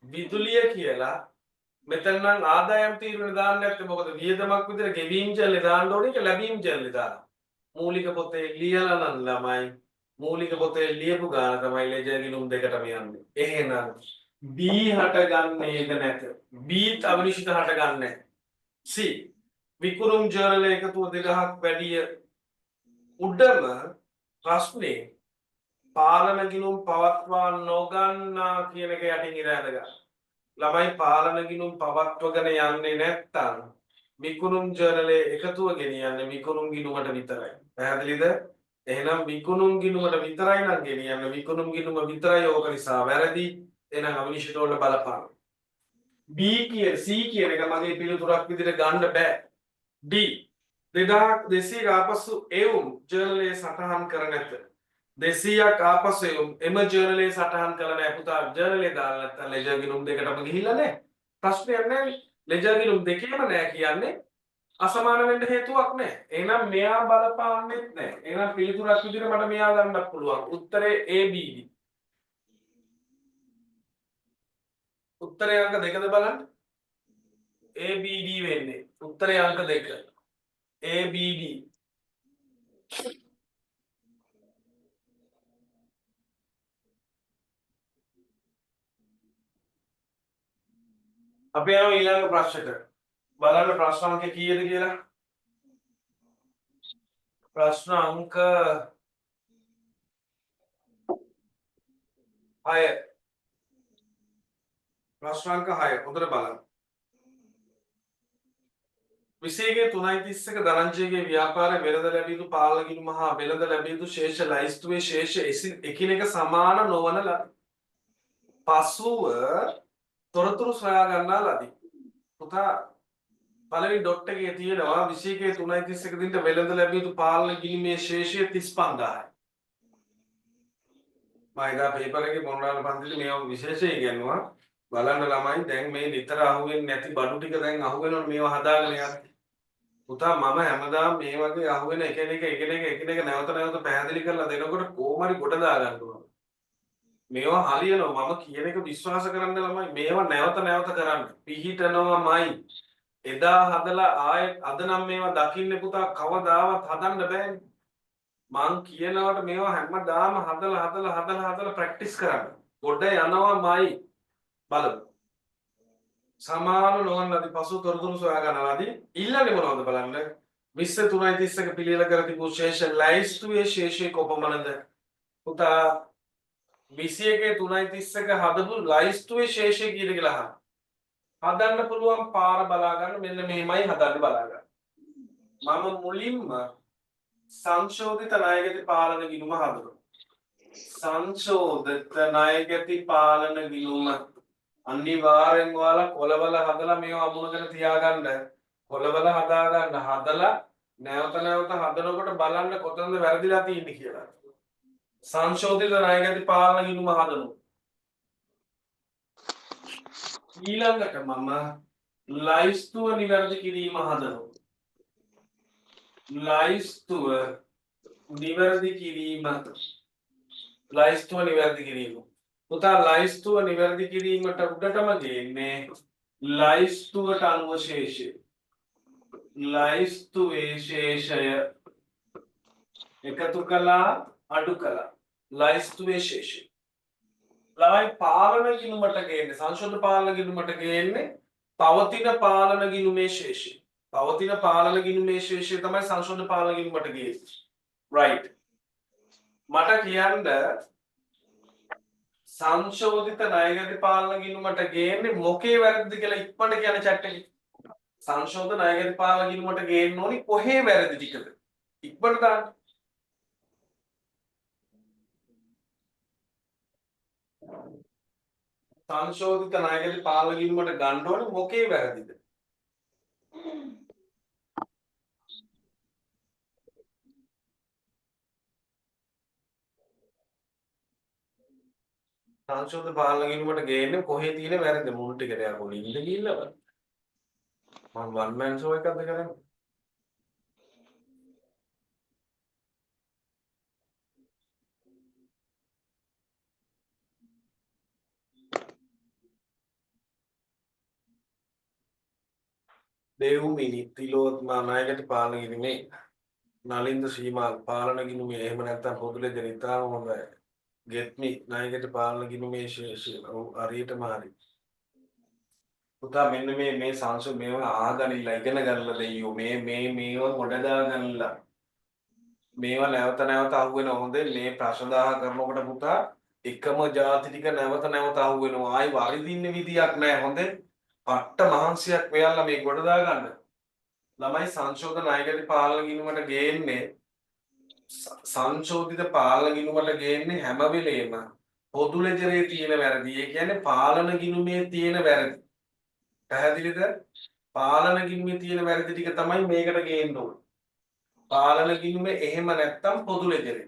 විදුලිය කියලා මෙතන නම් ආදායම් තීරණ දාන්න නැත්තේ මොකද වියදමක් විතර ගෙවීම් ජර්නලේ දාන්න ඕනේ ඒක ලැබීම් ජර්නලේ දානවා. මූලික පොතේ ලියලා නම් ළමයි මූලික පොතේ ලියපු ගාන තමයි ලෙජර් ගිණුම් දෙකටම යන්නේ. එහෙනම් B හටගන්නේද නැත. B අවිනිශ්චිත හටගන්නේ. C විකුණුම් ජර්නල් එකතුව 2000ක් වැඩිය. උඩම ප්‍රශ්නේ පාලන ගිණුම් පවත්වා නොගන්නා කියන එක යටින් ඉර ඇඳ ගන්න. ළමයි පාලන ගිණුම් පවත්වගෙන යන්නේ නැත්තම් විකුණුම් ජර්නලේ එකතුව ගෙනියන්නේ විකුණුම් ගිණුමට විතරයි. පැහැදිලිද? එහෙනම් විකුණුම් ගිණුමට විතරයි නම් ගෙනියන්නේ විකුණුම් ගිණුම විතරයි. ඕක නිසා වැරදි. එහෙනම් අවිනිශ්චිත වලට බලපාන. B කිය C කියන එක මගේ පිළිතුරක් විදිහට ගන්න බෑ. D 2200 ආපසු එවුම් ජර්නලේ සටහන් කර නැත. 200ක් ආපසු එවුම් එම ජර්නලේ සටහන් කළ නෑ. පුතා ජර්නලේ දාලා නැත්තම් ලෙජර් ගිණුම් දෙකටම ගිහිල්ලා නෑ. ප්‍රශ්නයක් නෑනේ. ලෙජර් ගිණුම් දෙකේම නෑ කියන්නේ අසමාන වෙන්න හේතුවක් නෑ. එහෙනම් මෙයා බලපාන්නෙත් නෑ. එහෙනම් පිළිතුරක් විදිහට මට මෙයා ගන්නත් පුළුවන්. උත්තරේ A B D. උත්තරේ අංක දෙකද බලන්න. A B D වෙන්නේ. උත්තරේ අංක 2. A B D. අපි යනවා ඊළඟ ප්‍රශ්නෙට. බලන්න ප්‍රශ්න අංක කීයද කියලා. ප්‍රශ්න අංක 6. ප්‍රශ්න අංක 6 හොඳට බලන්න. 21 3.31 ධනංජයගේ ව්‍යාපාරයේ වෙළඳ ලැබිය යුතු පාලන ගිණුම හා වෙළඳ ලැබිය යුතු ශේෂ ලැයිස්තුවේ ශේෂ එකිනෙක සමාන නොවන ලදී. පසුව තොරතුරු සොයා ගන්නා ලදී. පුතා පළවෙනි ඩොට් එකේ තියෙනවා 21 3.31 දිනට වෙළඳ ලැබිය යුතු පාලන ගිණුමේ ශේෂය 35000යි. මම එදා පේපර් එකේ මොනරාල පන්තිලේ මේවා විශේෂයෙන් ඉගෙනුවා. බලන්න ළමයි, දැන් මේ නිතර අහුවෙන්නේ නැති බඩු ටික දැන් අහුවෙනවනේ මේවා හදාගෙන යද්දි. පුතා මම හැමදාම මේ වගේ අහුවෙන එකිනෙක එකිනෙක එකිනෙක නැවත නැවත පැහැදිලි කරලා දෙනකොට කොහොම හරි ගොඩ දා ගන්න ඕන. මේවා හරියනවා, මම කියන එක විශ්වාස කරන්න ළමයි, මේවා නැවත නැවත කරන්න. පිහිටනවමයි. එදා හදලා ආයෙත් අද නම් මේවා දකින්න පුතා කවදාවත් හදන්න බෑනේ. මං කියනවට මේවා හැමදාම හදලා හදලා හදලා හදලා ප්‍රැක්ටිස් කරන්න. ගොඩ යනවමයි. බලමු. සමාන නොවන ලදී පසු තොරතුරු සොයා ගන්න ලදී. ඊළඟ මොනවද බලන්න. 23.31 පිළියෙල කර තිබූ ශේෂ ලැයිස්තුවේ ශේෂය කොපමණද? පුතා 21 3.31 හදපු ලැයිස්තුවේ ශේෂය කීයද කියලා අහනවා. හදන්න පුළුවන් පාර බලා ගන්න, මෙන්න මෙහෙමයි හදන්න බලා ගන්න. මම මුලින්ම සංශෝධිත ණයගැති පාලන ගිණුම හදනවා. සංශෝධිත ණයගැති පාලන ගිණුම අනිවාර්යෙන් ඔයාලා කොළවල හදලා මේවා අමුණගෙන තියාගන්න. කොළවල හදාගන්න. හදලා නැවත නැවත හදනකොට බලන්න කොතනද වැරදිලා තියෙන්නේ කියලා. සංශෝධිත ණයගැති පාලන ගිණුම හදනවා. ඊළඟට මම ලයිස්තුව නිවැරදි කිරීම හදනවා. ලයිස්තුව නිවැරදි කිරීම. ලයිස්තුව නිවැරදි කිරීම. පුතා ලයිස්තුව නිවැරදි කිරීමට උඩටම ගේන්නේ ලයිස්තුවට අනුව ශේෂය. ලයිස්තුවේ ශේෂය එකතු කළා අඩු කළා. ලයිස්තුවේ ශේෂය. ළමයි පාලන ගිණුමට ගේන්නේ, සංශෝධන පාලන ගිණුමට ගේන්නේ පවතින පාලන ගිණුමේ ශේෂය. පවතින පාලන ගිණුමේ ශේෂය තමයි සංශෝධන පාලන ගිණුමට ගේන්නේ. රයිට්. මට කියන්න සංශෝධිත ණයගැති පාලන ගිණුමට ගේන්නේ මොකේ වැරදිද කියලා ඉක්මනට කියන්න චැට් එකේ. සංශෝධන ණයගැති පාලන ගිණුමට ගේන්න ඕනි කොහේ වැරදි ටිකද? ඉක්මනට දාන්න. සංශෝධිත ණයගැති පාලන ගිණුමට ගන්න ඕනි මොකේ වැරදිද? සංශෝධන පාලන ගිණුමට ගේන්නේ කොහේ තියෙන වැරදිද? මුල් ටිකට යකෝ නින්ද ගිහිල්ලා මං වන් මෑන් ෂෝ එකක්ද කරන්නේ? දෙව්මිනි තිලෝත්මා ණයගැති පාලන ගිණුමේ නලින්ද ශ්‍රීමාල් පාලන ගිණුමේ එහෙම නැත්නම් පොදු ලෙජර් ඉතාම හොඳයි. ගෙත්මි ණයගැති පාලන ගිණුමේ ශේෂය. ඔව් හරියටම හරි. පුතා මෙන්න මේ මේ සංශ මේවා ආගනිලා ඉගෙන ගන්නලා දෙයියෝ මේ මේ මේවා ගොඩ දාගන්නලා මේවා නැවත නැවත අහුවෙන හොඳේ මේ ප්‍රශ්න 10 කරනකොට පුතා එකම જાති ටික නැවත නැවත අහුවෙනවා. ආයි වරිදින්න විදියක් නෑ හොඳේ. පට්ට මහන්සියක් වෙයල්ලා මේ ගොඩ දාගන්න. ළමයි සංශෝධන ණයගැති පාලන ගිණුමට ගේන්නේ සංශෝධිත පාලන ගිණුමට ගේන්නේ හැම වෙලේම පොදු ලෙජරේ තියෙන වැරදි. ඒ කියන්නේ පාලන ගිණුමේ තියෙන වැරදි. පැහැදිලිද? පාලන ගිණුමේ තියෙන වැරදි ටික තමයි මේකට ගේන්න ඕනේ. පාලන ගිණුමේ එහෙම නැත්තම් පොදු ලෙජරේ.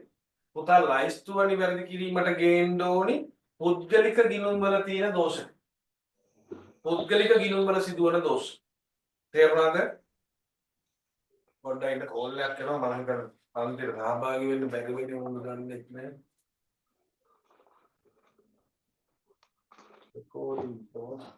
පුතා ලයිස්තුව නිවැරදි කිරීමට ගේන්න ඕනි පුද්ගලික ගිණුම් වල තියෙන දෝෂ. පුද්ගලික ගිණුම් වල සිදුවන දෝෂ. තේරුණාද? පොඩ්ඩක් ඉන්න කෝල් එකක් එනවා මම හිතන්නේ පන්තියට සහභාගී වෙන්න බැරි වෙන්නේ මොකද දන්නේ නැහැ. Recording pause.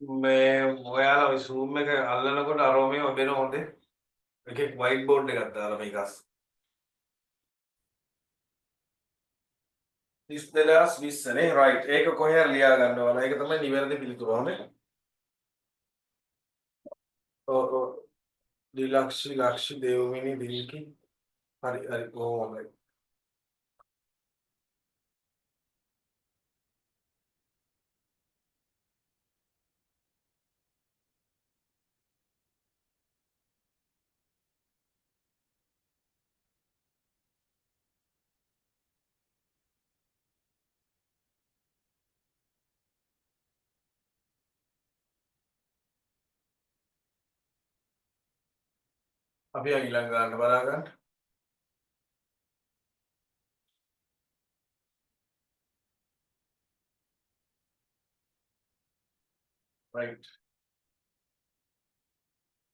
මේ ඔයාලා ඔය Zoom එක අල්ලනකොට අරෝ මේව වෙන හොඳේ. එකෙක් වයිට් බෝඩ් එකක් දාලා මේක අස්ස. 32020 නේ, රයිට්. ඒක කොහේ හරි ලියා ගන්න ඔයාලා. ඒක තමයි නිවැරදි පිළිතුර හොඳේ. ඔව් ඔව්. ඩිලක්ෂි ලක්ෂි දේවමිනි දිල්කි. හරි හරි බොහොම හොඳයි. අපි ඊළඟ ගන්න බලා ගන්න. රයිට්.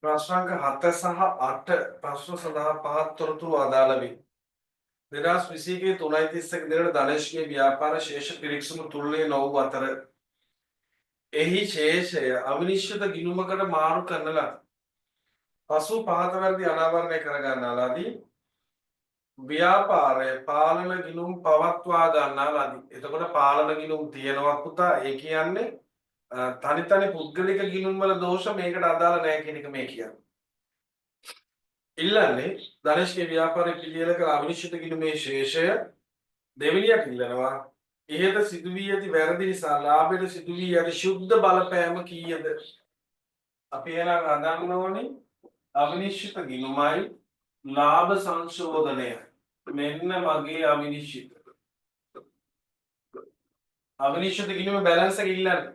ප්‍රශ්න අංක 7 සහ 8 ප්‍රශ්න සඳහා පහත් තොරතුරු අදාළ වේ. 2021 3.31 දිනට ධනේෂ්ගේ ව්‍යාපාර ශේෂ පිරික්සුම තුලනේ නොවූ අතර එහි ශේෂය අවිනිශ්චිත ගිණුමකට මාරු කරන ලද පසු පහත වැරදි අනාවරණය කර ගන්නා ලදී. ව්‍යාපාරය පාලන ගිණුම් පවත්වා ගන්නා ලදී. එතකොට පාලන ගිණුම් තියෙනවා පුතා. ඒ කියන්නේ තනි තනි පුද්ගලික ගිණුම් වල දෝෂ මේකට අදාළ නෑ කියන එක මේ කියන්නේ. ඉල්ලන්නේ ධනේෂ්ගේ ව්‍යාපාරය පිළියෙල කළ අවිනිශ්චිත ගිණුමේ ශේෂය. දෙවෙනියක් ඉල්ලනවා ඉහත සිදු වී ඇති වැරදි නිසා ලාභයට සිදු වී ඇති ශුද්ධ බලපෑම කීයද? අපි එහෙනම් හදන්න ඕනේ අවිනිශ්චිත ගිණුමයි ලාභ සංශෝධනයයි. මෙන්න මගේ අවිනිශ්චිත. අවිනිශ්චිත ගිණුම බැලන්ස් එක ඉල්ලන්නේ.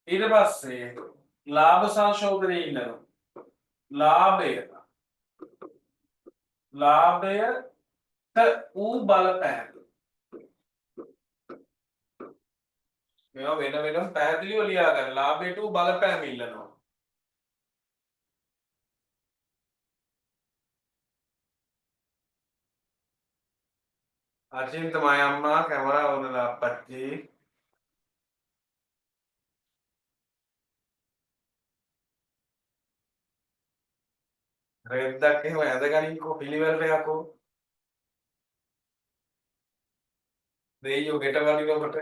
ඊට පස්සේ ලාභ සංශෝධනය ඉල්ලනවා. ලාභයට වූ බලපෑම. මේවා වෙන වෙනම පැහැදිලිව ලියා ගන්න. ලාභයට වූ බලපෑම ඉල්ලනවා. අචින්ත මයි අම්මා කැමරා ඕනලා අප්පච්චි. රෙද්දක් එහෙම ඇඳගනින්කෝ පිළිවෙලට යකෝ. දෙයියෝ ගෙට වදිනකොට.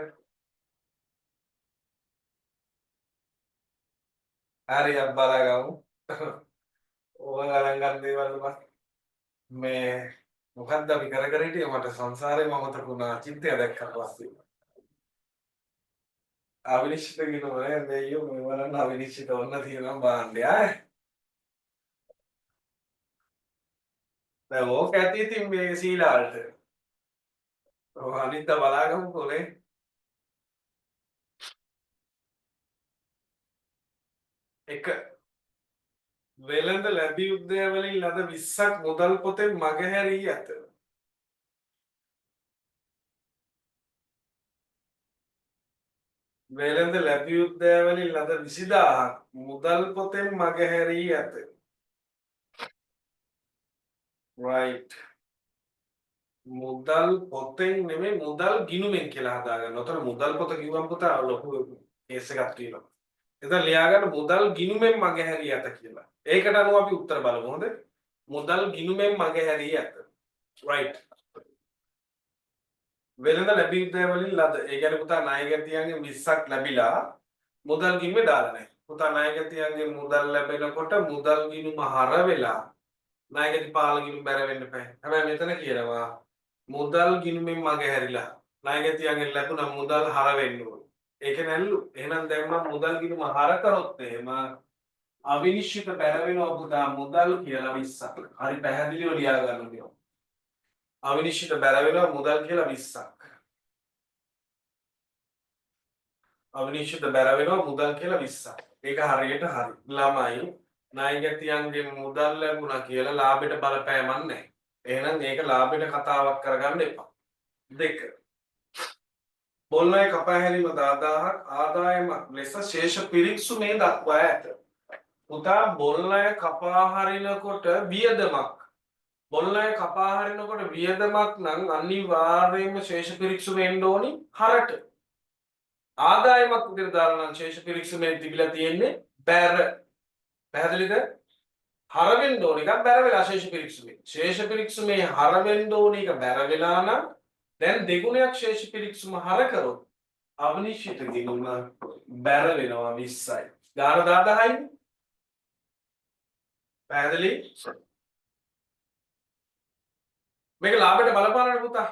හරි අපි බලාගමු. ඕවා ගණන් ගන්න දේවල් බං. මේ මොකද්ද අපි කර කර හිටියේ මට සංසාරේම අමතක වුණා චිත්තය දැක්කට පස්සේ. අවිනිශ්චිත ගිණුම නේ දෙයියෝ මේ බලන්න අවිනිශ්චිත ඔන්න තියෙනවා භාණ්ඩය ඈ. දැන් ඕක ඇති ඉතින් මේ සීලාල්ට. ඔව් අනිත් බලාගමුකෝ නේ. එක වෙළඳ ලැබි යුද්ධය වලින් ලද 20ක් මුදල් පොතෙන් මගහැරී ඇත. වෙළඳ ලැබි යුද්ධය වලින් ලද 20000ක් මුදල් පොතෙන් මගහැරී ඇත. Right. මුදල් පොතෙන් නෙමෙයි මුදල් ගිණුමෙන් කියලා හදාගන්න. ඔතන මුදල් පොත කිව්වම පුතා ලොකු කේස් එකක් තියෙනවා. එතන ලියාගන්න මුදල් ගිණුමෙන් මගහැරී ඇත කියලා. ඒකට අනුව අපි උත්තර බලමු හොඳේ. මුදල් ගිණුමෙන් මගහැරී ඇත. Right. වෙළඳ ලැබී යුද්ධය වලින් ලද. ඒ කියන්නේ පුතා ණයගැතියන්ගෙන් 20ක් ලැබිලා මුදල් ගිණුමේ දාලා නැහැ. පුතා ණයගැතියන්ගෙන් මුදල් ලැබෙනකොට මුදල් ගිණුම හර වෙලා ණයගැති පාල ගිණුම බැර වෙන්න බෑ. හැබැයි මෙතන කියනවා මුදල් ගිණුමෙන් මගහැරිලා ණයගැතියන්ගෙන් ලැබුණා මුදල් හර වෙන්න ඕනේ. ඒක නැල්ලු. එහෙනම් දැන් මම මුදල් ගිණුම හර කරොත් එහෙම අවිනිශ්චිත බැර වෙනවා පුතා මුදල් කියලා 20ක්. හරි පැහැදිලිව ලියා ගන්න ඕනේ. අවිනිශ්චිත බැර වෙනවා මුදල් කියලා 20ක්. අවිනිශ්චිත බැර වෙනවා මුදල් කියලා 20ක්. ඒක හරියට හරි. ළමයි ණයගැතියන්ගෙන් මුදල් ලැබුණා කියලා ලාභෙට බලපෑමක් නැහැ. එහෙනම් ඒක ලාභෙට කතාවක් කරගන්න එපා. දෙක. බොල් ණය කපා හැරීම 10000ක් ආදායමක් ලෙස ශේෂ පිරික්සුමේ දක්වා ඇත. පුතා බොල් ණය කපා හරිනකොට වියදමක්. බොල් ණය කපා හරිනකොට වියදමක් නම් අනිවාර්යයෙන්ම ශේෂ පිරික්සුම එන්න ඕනි හරට. ආදායමක් විදිහට දාලා නම් ශේෂ පිරික්සුමේ තිබිලා තියෙන්නේ බැර. පැහැදිලිද? හර වෙන්න ඕන එකක් බැර වෙලා ශේෂ පිරික්සුමේ. ශේෂ පිරික්සුමේ හර වෙන්න ඕන එක බැර වෙලා නම් දැන් දෙගුණයක් ශේෂ පිරික්සුම හර කරොත් අවිනිශ්චිත ගිණුම බැර වෙනවා 20යි. ගාන 10000යි. පැහැදිලි? මේක ලාභයට බලපානවනේ පුතා.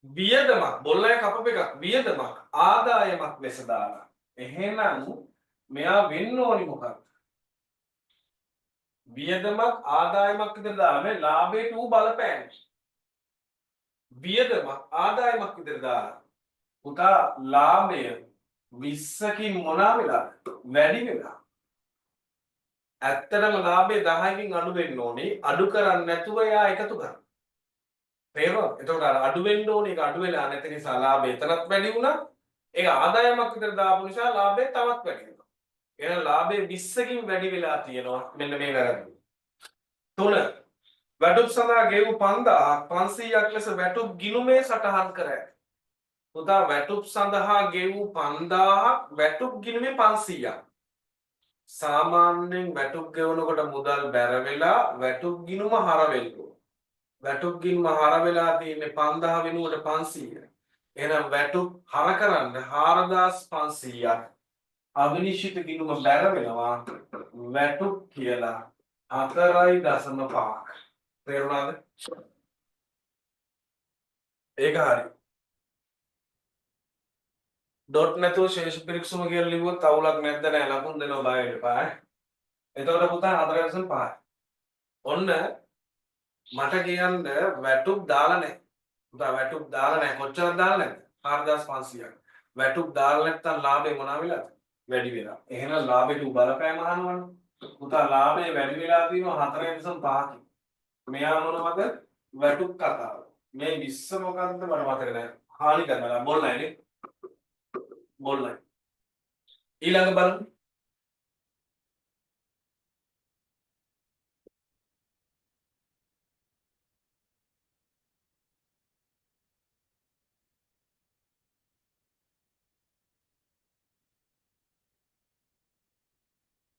වියදමක් බොල් අය කපප එකක් වියදමක් ආදායමක් ලෙස දාලා. එහෙනම් මෙයා වෙන්න ඕනි මොකක්ද? වියදමක් ආදායමක් විතර දාලා මේ ලාභයට ඌ බලපෑන්නේ. වියදමක් ආදායමක් විතර දාලා. පුතා ලාභය 20කින් මොනවා වෙලාද? වැඩි වෙලා. ඇත්තටම ලාභය 10කින් අඩු වෙන්න ඕනේ. අඩු කරන්නේ නැතුව එයා එකතු කරනවා. තේරුණාද? එතකොට අර අඩු වෙන්න ඕනේ එක අඩු වෙලා නැති නිසා ලාභය එතනත් වැඩි වුණා. ඒක ආදායමක් විතර දාපු නිසා ලාභය තවත් වැඩි වෙනවා. එහෙනම් ලාභය 20කින් වැඩි වෙලා තියෙනවා. මෙන්න මේ වැරද්ද. තුන වැටුප් සඳහා ගෙවූ 5000ක් 500ක් ලෙස වැටුප් ගිණුමේ සටහන් කර ඇත. පුතා වැටුප් සඳහා ගෙවූ 5000ක් වැටුප් ගිණුමේ 500ක්. සාමාන්‍යයෙන් වැටුප් ගෙවනකොට මුදල් බැර වෙලා වැටුප් ගිණුම හර වෙන්න ඕන. වැටුප් ගිණුම හර වෙලා තියෙන්නේ 5000 වෙනුවට 500. එහෙනම් වැටුප් හර කරන්න 4500ක් අවිනිශ්චිත ගිණුම බැර වෙනවා වැටුප් කියලා 4.5ක්. තේරුණාද? ඒක හරි. ඩොට් නැතුව ශේෂ පිරික්සුම කියලා ලිව්වොත් අවුලක් නැද්ද නෑ ලකුණු දෙනවා බය වෙන්න එපා ඈ. එතකොට පුතා 4.5. ඔන්න මට කියන්න වැටුප් දාලා නැහැ. පුතා වැටුප් දාලා නැහැ. කොච්චරක් දාලා නැද්ද? 4500ක්. වැටුප් දාලා නැත්තම් ලාභේ මොනවා වෙලාද? වැඩි වෙලා. එහෙනම් ලාභෙට බලපෑම අහනවනේ. පුතා ලාභේ වැඩි වෙලා තියෙනවා 4.5කින්. මෙයා මොනවද? වැටුප් කතාව. මේ 20 මොකද්ද මට මතක නෑ. හානි කරනවා බොල් නෑනේ. බොල් නෑ. ඊළඟ බලමු.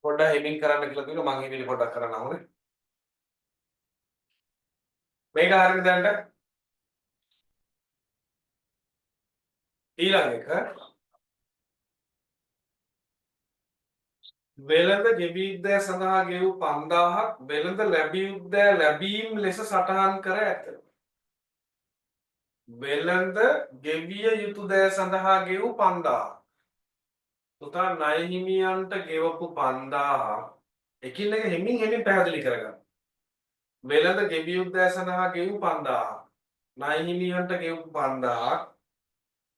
පොඩ්ඩක් හෙමින් කරන්න කියලා කිව්වා මං හිමින් පොඩ්ඩක් කරන්න ඕනේ. මේක හරියද දැනට? ඊළඟ එක වෙළඳ ගෙවී දෑ සඳහා ගෙවූ 5000ක් වෙළඳ ලැබිය දෑ ලැබීම් ලෙස සටහන් කර ඇත. වෙළඳ ගෙවිය යුතු දෑ සඳහා ගෙවූ 5000. පුතා ණය හිමියන්ට ගෙවපු 5000 එකින් එක හෙමින් හෙමින් පැහැදිලි කරගන්න. වෙළඳ ගෙවිය යුතු දෑ සඳහා ගෙවූ 5000. ණය හිමියන්ට ගෙවපු 5000ක්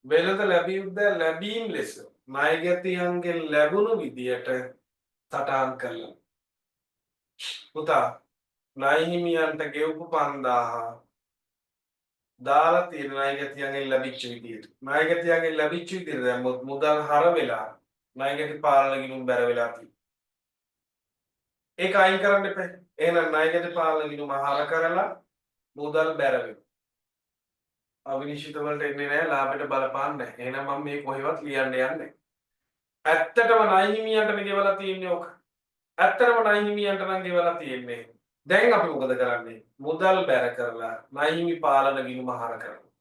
වෙළඳ ලැබිය යුතු දෑ ලැබීම් ලෙස ණයගැතියන්ගෙන් ලැබුණු විදියට සටහන් කළා. පුතා ණය හිමියන්ට ගෙවපු 5000 දාලා තියෙන ණයගැතියන්ගෙන් ලැබිච්ච විදියට. ණයගැතියන්ගෙන් ලැබිච්ච විදියට දැම්මොත් මුදල් හර වෙලා ණයගැති පාලන ගිණුම් බැර වෙලා තියෙනවා. ඒක අයින් කරන්න එපා. එහෙනම් ණයගැති පාලන ගිණුම හර කරලා මුදල් බැර වෙනවා. අවිනිශ්චිත වලට එන්නේ නැහැ, ලාභයට බලපාන්නේ නැහැ. එහෙනම් මම මේ කොහෙවත් ලියන්න යන්නේ නැහැ. ඇත්තටම ණය හිමියන්ට මේ ගෙවලා තියෙන්නේ ඔක. ඇත්තටම ණය හිමියන්ට නම් ගෙවලා තියෙන්නේ. දැන් අපි මොකද කරන්නේ? මුදල් බැර කරලා ණය හිමි පාලන ගිණුම හර කරනවා.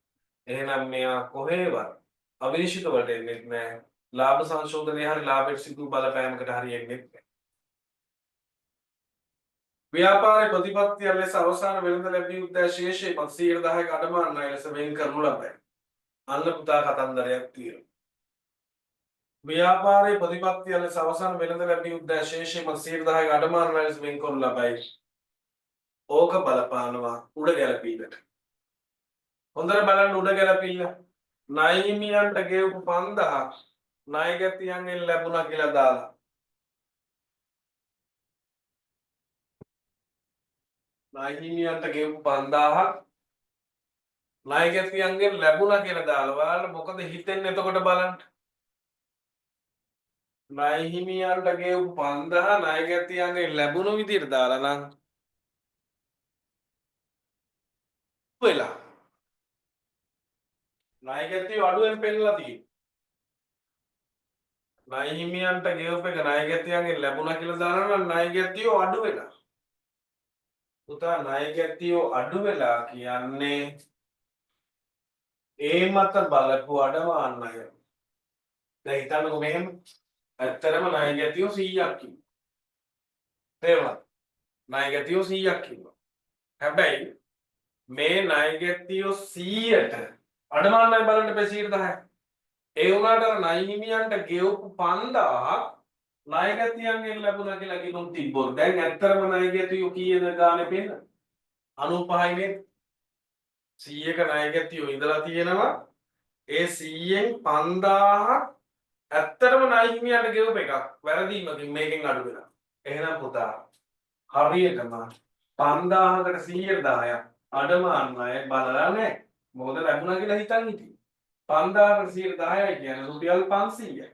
එහෙනම් මෙයා කොහේවත් අවිනිශ්චිත වලට එන්නේ නැහැ. ලාභ සංශෝධනය හරි ලාභයට සිදු බලපෑමකට හරි එන්නේ නැහැ. ව්‍යාපාරයේ ප්‍රතිපත්තිය ලෙස අවසාන වෙළඳ ලැබිය යුත්තේ ශේෂයේ මත 10%ක අඩමාන ණය ලෙස වෙන් කරනු ලබයි. අන්න පුතා කතන්දරයක් තියෙනවා. ව්‍යාපාරයේ ප්‍රතිපත්තිය ලෙස අවසාන වෙළඳ ලැබිය යුත්තේ ශේෂයේ මත 10%ක අඩමාන ණය ලෙස වෙන් කරනු ලබයි. ඕක බලපානවා උඩ ගැලපිල්ලට. හොඳට බලන්න උඩ ගැලපිල්ල. ණය හිමියන්ට ගෙවපු 5000ක් ණයගැතියන්ගෙන් ලැබුණා කියලා දාලා. ණය හිමියන්ට ගෙවපු 5000ක් ණයගැතියන්ගෙන් ලැබුණා කියලා දාලා. ඔයාලට මොකද හිතෙන්නේ එතකොට බලන්න. ණය හිමියන්ට ගෙවපු 5000 ණයගැතියන්ගෙන් ලැබුණු විදියට දාලා නම් වෙලා ණයගැතියෝ අඩුවෙන් පෙන්නලා තියෙන්නේ. ණය හිමියන්ට ගෙවපු එක ණයගැතියන්ගෙන් ලැබුණා කියලා දානවා නම් ණයගැතියෝ අඩු වෙලා. පුතා ණයගැතියෝ අඩු වෙලා කියන්නේ ඒ මත බලපු අඩමාන ණය. දැන් හිතන්නකෝ මෙහෙම. ඇත්තටම ණයගැතියෝ 100ක් ඉන්නවා. තේරුණාද? ණයගැතියෝ 100ක් ඉන්නවා. හැබැයි මේ ණයගැතියෝ 100ට අඩමාන ණය බලන්න එපා 10%. ඒ වුණාට අර ණය හිමියන්ට ගෙවපු 5000 ණයගැතියන්ගෙන් ලැබුණා කියලා ගිණුම් තිබ්බොත් දැන් ඇත්තටම ණයගැතියෝ කීයද ගානේ පෙන්න? 95යි නේද? 100ක ණයගැතියෝ ඉඳලා තියෙනවා. ඒ 100න් 5000ක් ඇත්තටම ණය හිමියන්ට ගෙවපු එකක් වැරදීමකින් මේකෙන් අඩු වෙලා. එහෙනම් පුතා හරියටම 5000කට 110ක් අඩමාන ණය බලලා නැහැ. මොකද ලැබුණා කියලා හිතන් හිටියේ. 5000කට 110යි කියන්නේ රුපියල් 500යි.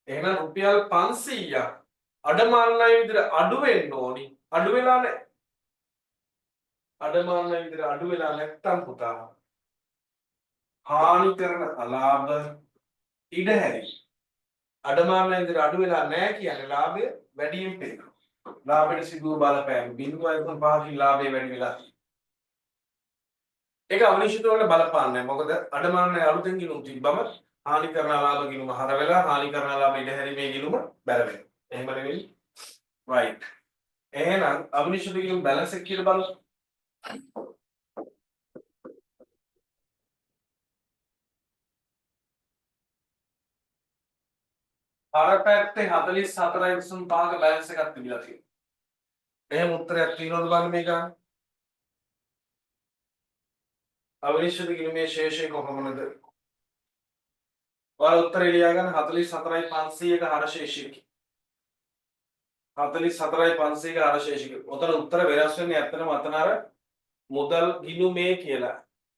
එහෙනම් රුපියල් 500ක් අඩමාන ණය විදිහට අඩු වෙන්න ඕනි. අඩු වෙලා නැහැ. අඩමාන ණය විදිහට අඩු වෙලා නැත්තම් පුතා හානි කරන අලාභ ඉඩ හැරි. අඩමාන ණය විදිහට අඩු වෙලා නැහැ කියන්නේ ලාභය වැඩියෙන් පේනවා. ලාභයට සිදුව බලපෑම 0.5කින් ලාභය වැඩි වෙලා තියෙනවා. ඒක අනිශ්චිත වල බලපාන්නේ නැහැ. මොකද අඩමාන ණය අලුතෙන් ගිණුම් තිබ්බම හානි කරන අලාභ ගිණුම හර වෙලා හානි කරන අලාභ ඉඩ හැරීමේ ගිණුම බැල වෙනවා. එහෙම නෙවෙයි. රයිට්. එහෙනම් අනිශ්චිත ගිණුම් බැලන්ස් එක කියලා බලමු. අර පැත්තේ 44.5ක බැලන්ස් එකක් තිබිලා තියෙනවා. එහෙම උත්තරයක් තියෙනවද බලන්න මේ ගාන. අවිනිශ්චිත ගිණුමේ ශේෂය කොපමණද? ඔයාලා උත්තරේ ලියා ගන්න 44.500ක හර ශේෂයකි. 44.500ක හර ශේෂයකි. ඔතන උත්තර වෙනස් වෙන්නේ ඇත්තටම අතන අර මුදල් ගිණුමේ කියලා.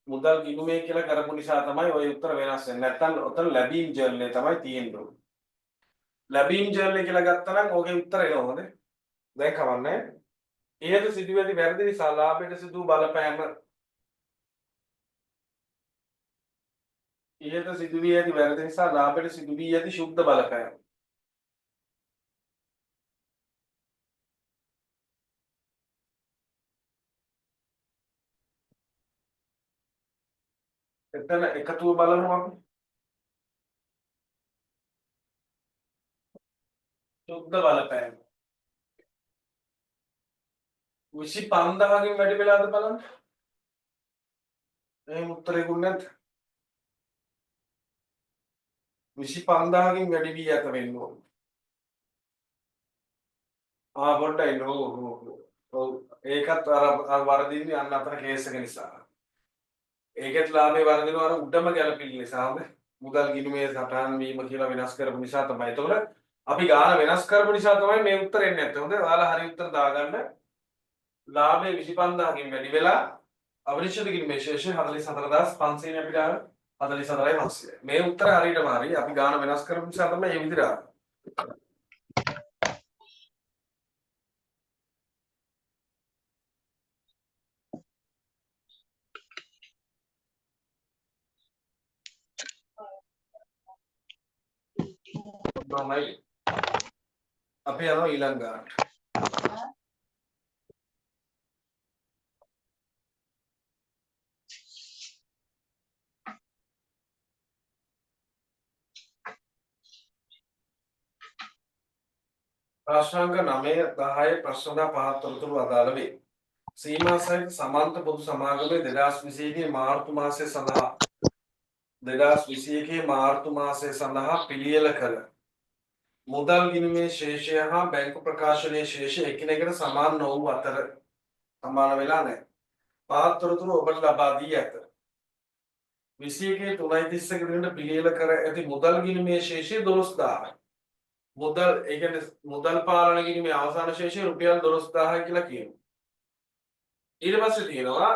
මුදල් ගිණුමේ කියලා කරපු නිසා තමයි ඔය උත්තර වෙනස් වෙන්නේ. නැත්තම් ඔතන ලැබීම් ජර්නලේ තමයි තියෙන්නේ. ලැබීම් ජර්නලේ කියලා ගත්තා නම් ඕකේ උත්තර එනවා හොඳේ. දැන් කවන්නේ. ඉහත සිදුව ඇති වැරදි නිසා ලාභයට සිදු බලපෑම. ඉහත සිදු වී ඇති වැරදි නිසා ලාභයට සිදු වී ඇති ශුද්ධ බලපෑම. එතන එකතුව බලමු අපි. ශුද්ධ බලපෑම 25000කින් වැඩි වෙලාද බලන්න. එහෙම උත්තරේකුත් නැද්ද? 25000කින් වැඩි වී ඇත වෙන්න ඕන. ආ පොඩ්ඩයි නෝ ඔව් ඔව් ඒකත් අර අර වරදින්නේ අන්න අතන කේස් එක නිසා. ඒකෙත් ලාභේ වරදිනවා අර උඩම ගැලපිලි නිසා. හොඳ මුදල් ගිණුමේ සටහන් වීම කියලා වෙනස් කරපු නිසා තමයි. එතකොට අපි ගාන වෙනස් කරපු නිසා තමයි මේ උත්තර එන්නේ නැත්තේ. හොඳ ඔයාලා හරි උත්තර දාගන්න. ලාභේ 25000කින් වැඩි වෙලා අවිනිශ්චිත ගිණුමේ ශේෂය 44500 නේ අපිට ආවේ. 44500. මේ උත්තර හරියටම හරි. අපි ගාන වෙනස් කරපු නිසා තමයි මේ විදිහට ආවේ. තමයි අපි යනවා ඊළඟ ගානට. ප්‍රශ්නාංක 9 10 ප්‍රශ්න 5 තොරතුරු අදාළ වේ. සීමා සහිත සමන්ත පොදු සමාගමේ 2021 මාර්තු මාසය සඳහා 2021 මාර්තු මාසය සඳහා පිළියෙල කළ මුදල් ගිණුමේ ශේෂය හා බැංකු ප්‍රකාශනයේ ශේෂය එකිනෙකට සමාන නොවූ අතර සමාන වෙලා නැහැ. පහත් තොරතුරු ඔබට ලබා දී ඇත. 21 3.31 දිනට පිළියෙල කර ඇති මුදල් ගිණුමේ ශේෂය 12000යි. මුදල් ඒ කියන්නේ මුදල් පාලන ගිණුමේ අවසාන ශේෂය රුපියල් 12000යි කියලා කියනවා. ඊට පස්සේ තියෙනවා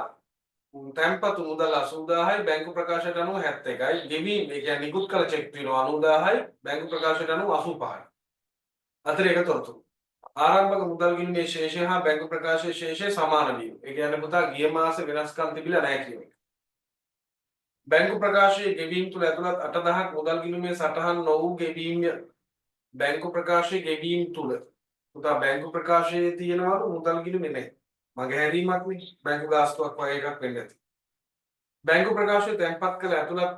තැන්පතු මුදල් 80000යි බැංකු ප්‍රකාශයට අනුව 71යි. ගෙවීම් ඒ කියන්නේ නිකුත් කළ චෙක් තියෙනවා 90000යි බැංකු ප්‍රකාශයට අනුව 85යි. අතිරේක තොරතුරු. ආරම්භක මුදල් ගිණුමේ ශේෂය හා බැංකු ප්‍රකාශයේ ශේෂය සමාන වීම. ඒ කියන්නේ පුතා ගිය මාසේ වෙනස්කම් තිබිලා නැහැ කියන එක. බැංකු ප්‍රකාශයේ ගෙවීම් තුල ඇතුළත් 8000ක් මුදල් ගිණුමේ සටහන් නොවූ ගෙවීම්ය. බැංකු ප්‍රකාශයේ ගෙවීම් තුල. පුතා බැංකු ප්‍රකාශයේ තියෙනවලු මුදල් ගිණුමේ නැහැ. මගේ හැරීමක් නේ. බැංකු ගාස්තුවක් වගේ එකක් වෙන්න ඇති. බැංකු ප්‍රකාශයේ තැන්පත් කළ ඇතුළත්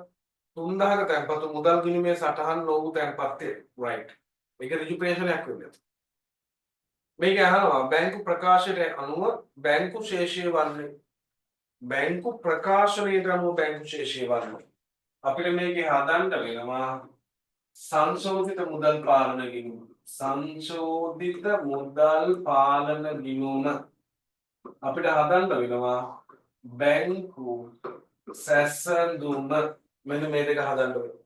3000ක තැන්පතු මුදල් ගිණුමේ සටහන් නොවූ තැන්පත්ය. රයිට්. මේක ඍජු ප්‍රේෂණයක් වෙන්න ඇති. මේක අහනවා බැංකු ප්‍රකාශයට අනුව බැංකු ශේෂය වන්නේ. බැංකු ප්‍රකාශනයට අනුව බැංකු ශේෂය වන්නේ. අපිට මේකේ හදන්න වෙනවා සංශෝධිත මුදල් පාලන ගිණුම. සංශෝධිත මුදල් පාලන ගිණුම අපිට හදන්න වෙනවා බැංකු සැසඳුම. මෙන්න මේ දෙක හදන්න වෙනවා.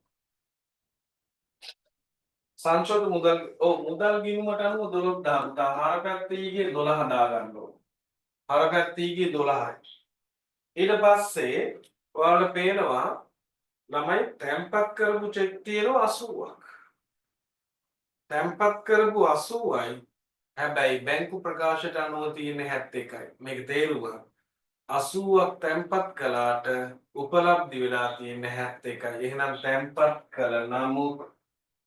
සංශෝධිත මුදල් ඔව් මුදල් ගිණුමට අනුව 12000. හර පැත්තේ ගියේ 12 හදා ගන්න ඕන. හර පැත්තේ ගියේ 12යි. ඊට පස්සේ ඔයාලට පේනවා ළමයි තැන්පත් කරපු චෙක් තියෙනවා 80ක්. තැන්පත් කරපු 80යි. හැබැයි බැංකු ප්‍රකාශයට අනුව තියෙන 71යි. මේක තේරුම 80ක් තැන්පත් කළාට උපලබ්ධි වෙලා තියෙන 71යි. එහෙනම් තැන්පත් කළ නමුත්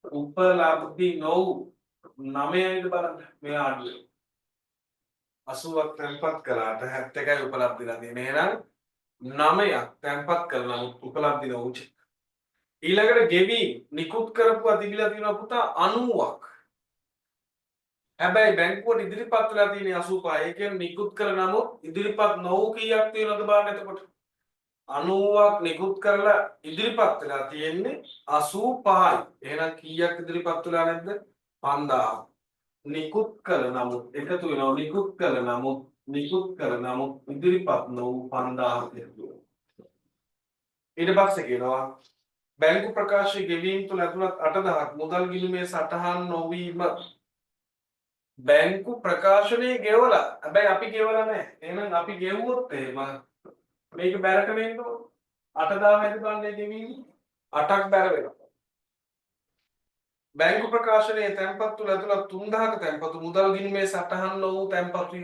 උපලබ්ධි නොවු 9යිද බලන්න මේ ආඩුවේ. 80ක් තැන්පත් කළාට 71යි උපලබ්ධි වෙලා තියෙන්නේ. එහෙනම් 9ක් තැන්පත් කළ නමුත් උපලබ්ධි නොවු චෙක්. ඊළඟට ගෙවීම් නිකුත් කරපුවා තිබිලා තියෙනවා පුතා 90ක්. හැබැයි බැංකුවට ඉදිරිපත් වෙලා තියෙන 85. ඒ කියන්නේ නිකුත් කළ නමුත් ඉදිරිපත් නොවු කීයක් තියෙනවද බලන්න. එතකොට 90ක් නිකුත් කරලා ඉදිරිපත් වෙලා තියෙන්නේ 85යි. එහෙනම් කීයක් ඉදිරිපත් වෙලා නැද්ද? 5000. නිකුත් කළ නමුත් එකතු වෙනවා. නිකුත් කළ නමුත් නිකුත් කළ නමුත් ඉදිරිපත් නොවු 5000 කියලා. ඊට පස්සේ කියනවා බැංකු ප්‍රකාශයේ ගෙවීම් තුල ඇතුළත් 8000ක් මුදල් ගිණුමේ සටහන් නොවීම. බැංකු ප්‍රකාශනයේ ගෙවලා, හැබැයි අපි ගෙවලා නැහැ. එහෙනම් අපි ගෙවුවොත් එහෙම මේක බැරට වෙන්න ඕන. 8000 බලන්නේ ගෙවීම 8ක් බැර වෙනවා. බැංකු ප්‍රකාශනයේ තැන්පත් තුල ඇතුළත් 3000ක තැන්පතු මුදල් ගිණුමේ සටහන් නොවූ තැන්පතුය.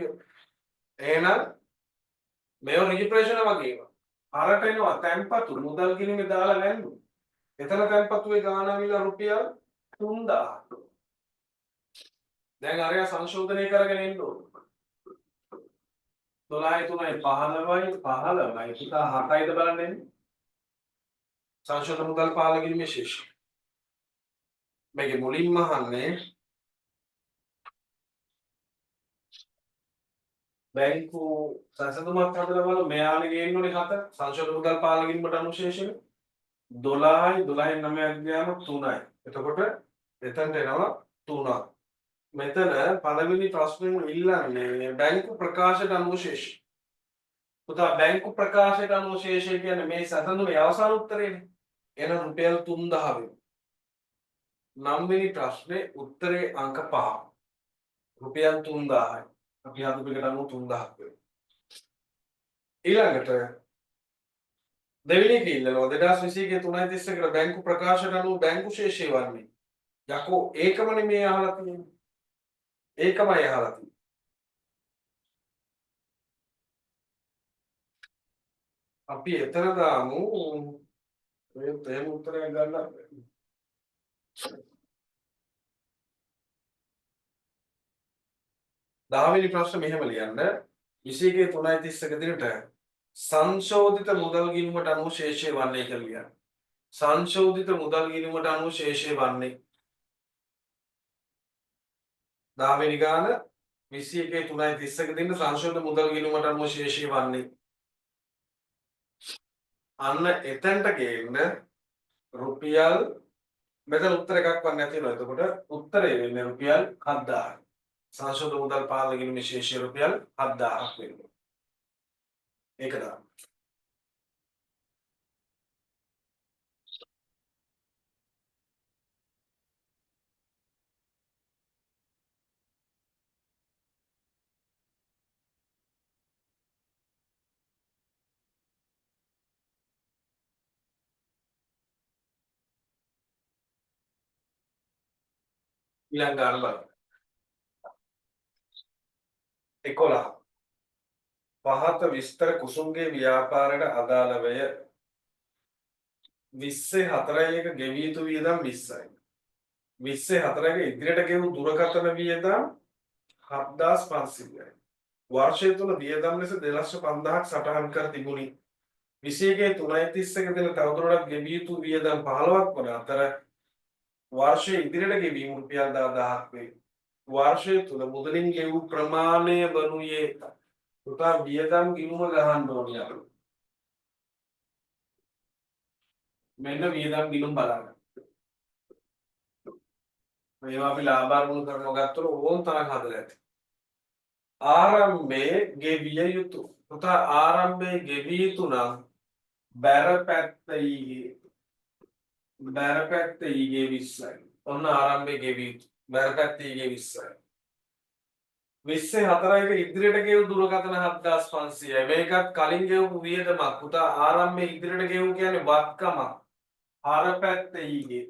එහෙනම් මේව ඍජු ප්‍රේෂණ වගේ ඒවා. අරට එනවා තැන්පතු මුදල් ගිණුමේ දාලා නැල්ලු. එතන තැන්පතුවේ ගාන ඇවිල්ලා රුපියල් 3000. දැන් අරයා සංශෝධනය කරගෙන එන්න ඕන. 12යි 3යි 15යි 15යි පුතා 7යිද බලන්න එන්නේ. සංශෝධන මුදල් පාලන කිරීමේ ශේෂය. මේකේ මුලින්ම අහන්නේ බැංකු සැසඳුමක් හදලා බලමු. මෙයානේ ගේන්න ඕනේ 7. සංශෝධන මුදල් පාලන කිරීමට අනුශේෂන 12යි 12න් 9ක් ගියාම 3යි. එතකොට එතනට එනවා 3ක්. මෙතන පළවෙනි ප්‍රශ්නෙම ඉල්ලන්නේ බැංකු ප්‍රකාශයට අනුව ශේෂය. පුතා බැංකු ප්‍රකාශයට අනුව ශේෂය කියන්නේ මේ සැසඳුමේ අවසාන උත්තරේනේ. එහෙනම් රුපියල් 3000 වෙනවා. 9 වෙනි ප්‍රශ්නේ උත්තරේ අංක 5. රුපියල් 3000යි. අපි හදපු එකට අනුව 3000ක් වෙනවා. ඊළඟට දෙවෙනි එක ඉල්ලනවා 2021 3.31කට බැංකු ප්‍රකාශයට අනුව බැංකු ශේෂය වන්නේ. යකෝ ඒකමනේ මේ අහලා තියෙන්නේ. ඒකමයි අහලා තියෙන්නේ. අපි එතන දාමු ඔය එහෙම උත්තරයක් ගන්න. 10 වෙනි ප්‍රශ්න මෙහෙම ලියන්න. 21 3.31 දිනට සංශෝධිත මුදල් ගිණුමට අනුව ශේෂය වන්නේ කියලා ලියන්න. සංශෝධිත මුදල් ගිණුමට අනුව ශේෂය වන්නේ 10 වෙනි ගාන 21 3.31 දින සංශෝධිත මුදල් ගිණුමට අනුව ශේෂය වන්නේ. අන්න එතනට ගේන්න රුපියල් මෙතන උත්තර එකක්වත් නැති වෙනවා. එතකොට උත්තරේ වෙන්නේ රුපියල් 7000. සංශෝධන මුදල් පාලන ගිණුමේ ශේෂය රුපියල් 7000ක් වෙනවා. ඒක දාන්න. ඊළඟ ගාන බලන්න. 11. පහත විස්තර කුසුම්ගේ ව්‍යාපාරයට අදාළවය. 20 4යි එක ගෙවිය යුතු වියදම් 20යි. 24 ඉදිරියට ගෙවූ දුරකථන වියදම් 7500යි. වර්ෂය තුල වියදම් ලෙස 2,05,000ක් සටහන් කර තිබුණි. 21 3.31 දින තවදුරටත් ගෙවිය යුතු වියදම් 15ක් වන අතර වර්ෂයේ ඉදිරියට ගෙවීම රුපියල් 10000ක් වේ. වර්ෂය තුල මුදලින් ගෙවූ ප්‍රමාණය වනුයේ පුතා වියදම් ගිණුම ගහන්න ඕනි අපි. මෙන්න වියදම් ගිණුම් බලන්න. මේවා අපි ලාභ අරමුණු කරනවා ගත්තොත් ඕන් තරම් හදලා ඇති. ආරම්භයේ ගෙවිය යුතු. පුතා ආරම්භයේ ගෙවිය යුතු නම් බැර පැත්ත ඊගේ බැර පැත්ත ඊගේ 20යි. ඔන්න ආරම්භයේ ගෙවිය යුතු. බැර පැත්ත ඊගේ 20යි. 24 ඉදිරියට ගෙවු දුරකථන 7500යි. මේකත් කලින් ගෙවපු වියදමක්. පුතා ආරම්භයේ ඉදිරියට ගෙවු කියන්නේ වත්කමක්. හර පැත්ත ඊගේ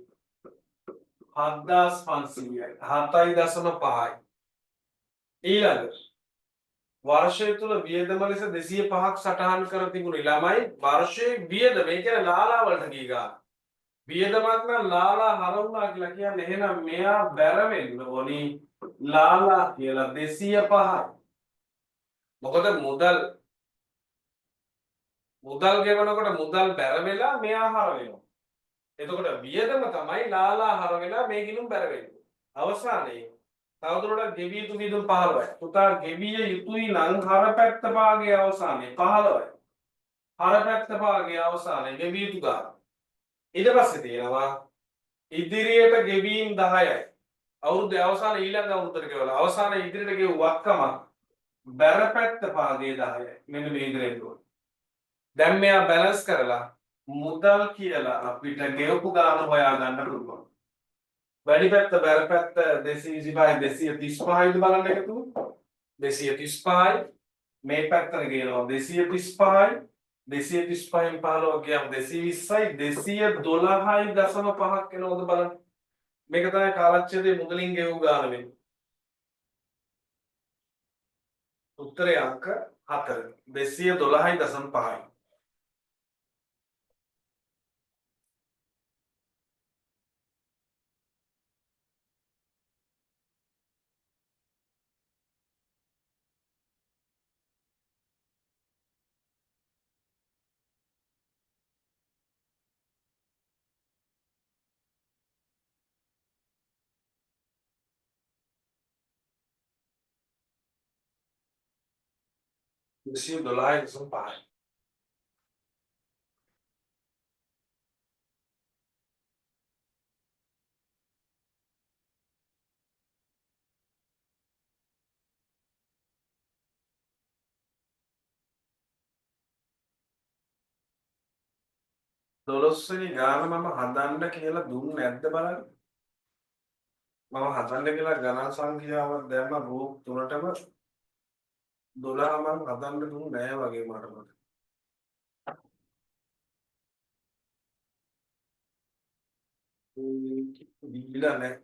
7500යි. 7.5යි. ඊළඟ වර්ෂය තුල වියදම ලෙස 205ක් සටහන් කර තිබුණේ ළමයි. වර්ෂයේ වියදම ඒ කියන්නේ ලාලා වලට ගිය ගාන. වියදමක් නම් ලාලා හර වුණා කියලා කියන්නේ එහෙනම් මෙයා බැර වෙන්න ඕනි ලාලා කියලා 205යි. මොකද මුදල් මුදල් ගෙවනකොට මුදල් බැර වෙලා මෙයා හර වෙනවා. එතකොට වියදම තමයි ලාලා හර වෙලා මේ ගිණුම් බැර වෙන්නේ. අවසානයේ තවදුරටත් ගෙවිය යුතු වියදම් 15යි. පුතා ගෙවිය යුතුයි නම් හර පැත්ත භාගයේ අවසානයේ 15යි. හර පැත්ත භාගයේ අවසානයේ ගෙවිය යුතු ගාන. ඊට පස්සේ තියෙනවා ඉදිරියට ගෙවීම් 10යි. අවුරුද්දේ අවසානයේ ඊළඟ අවුරුද්දට ගෙවලා අවසානයේ ඉදිරියට ගෙවු වත්කම බැර පැත්ත භාගයේ 10යි. මෙන්න මේ ඉදිරියට එන්න ඕනේ. දැන් මෙයා බැලන්ස් කරලා මුදල් කියලා අපිට ගෙවපු ගාන හොයා ගන්න පුළුවන්. වැඩි පැත්ත බැර පැත්ත 225යි 235යිද බලන්න එකතු. 235යි මේ පැත්තට ගේනවා 235යි 235න් 15ක් ගියාම 220යි 212.5ක් එනවද බලන්න. මේක තමයි කාලච්ඡේදයේ මුදලින් ගෙවූ ගාන වෙන්නේ. උත්තරේ අංක 4 212.5යි. 212.5. දොළොස්වෙනි ගාන මම හදන්න කියලා දුන්නේ නැද්ද බලන්න. මම හදන්න කියලා ගණන් සංඛ්‍යාවක් දැම්ම රූප තුනටම 12 මං හදන්න දුන්නේ නෑ වගේ මට මතක. දීලා නෑ.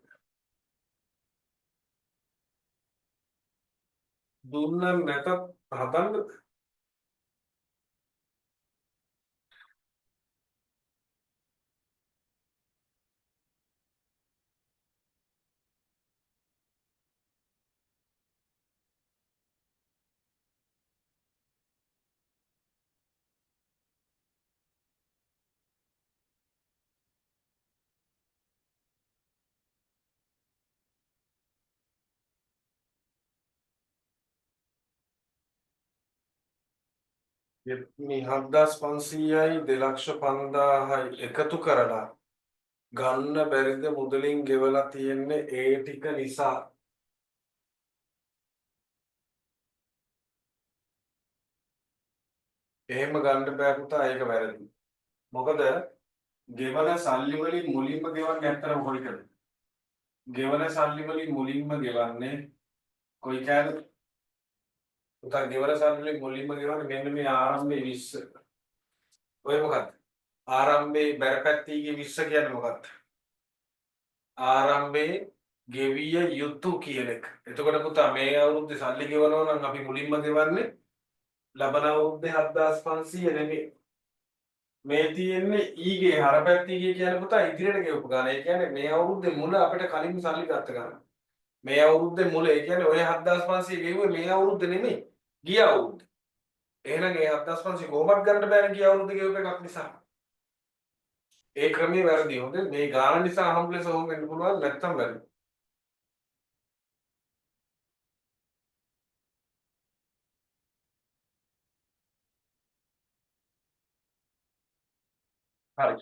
දුන්නා නැතත් හදන්න. මේ 7500යි 2,05,000යි එකතු කරලා ගන්න බැරිද මුදලින් ගෙවලා තියෙන්නේ ඒ ටික නිසා. එහෙම ගන්න බෑ පුතා, ඒක වැරදි. මොකද ගෙවන සල්ලි වලින් මුලින්ම ගෙවන්නේ ඇත්තටම කොයිකද? ගෙවන සල්ලි වලින් මුලින්ම ගෙවන්නේ කොයි කෑල්ලද? පුතා ගෙවන සල්ලි වලින් මුලින්ම ගෙවන්නේ මෙන්න මේ ආරම්භයේ 20. ඔය මොකද්ද? ආරම්භයේ බැරපැත්තීගේ 20 කියන්නේ මොකද්ද? ආරම්භයේ ගෙවිය යුතු කියන එක. එතකොට පුතා මේ අවුරුද්දේ සල්ලි ගෙවනවා නම් අපි මුලින්ම ගෙවන්නේ ලබන අවුරුද්දේ 7500 නෙමෙයි. මේ තියෙන්නේ ඊගේ හරපැත්ත ඊගේ කියන්නේ පුතා ඉදිරියට ගෙවපු ගාන. ඒ කියන්නේ මේ අවුරුද්දේ මුල අපිට කලින් සල්ලි ගත්ත ගාන. මේ අවුරුද්දේ මුල, ඒ කියන්නේ ඔය 7500 ගෙව්වේ මේ අවුරුද්දේ නෙමෙයි, ගිය අවුරුද්දේ. එහෙනම් ඒ 7500 කොහොමද ගන්න බෑනේ ගිය අවුරුද්දේ ගෙවපු එකක් නිසා. ඒ ක්‍රමයේ වැරදි. හොඳ මේ ගාන නිසා අහඹ ලෙස ඔහොම වෙන්න පුළුවන්, නැත්තම් වැරදි. හරි.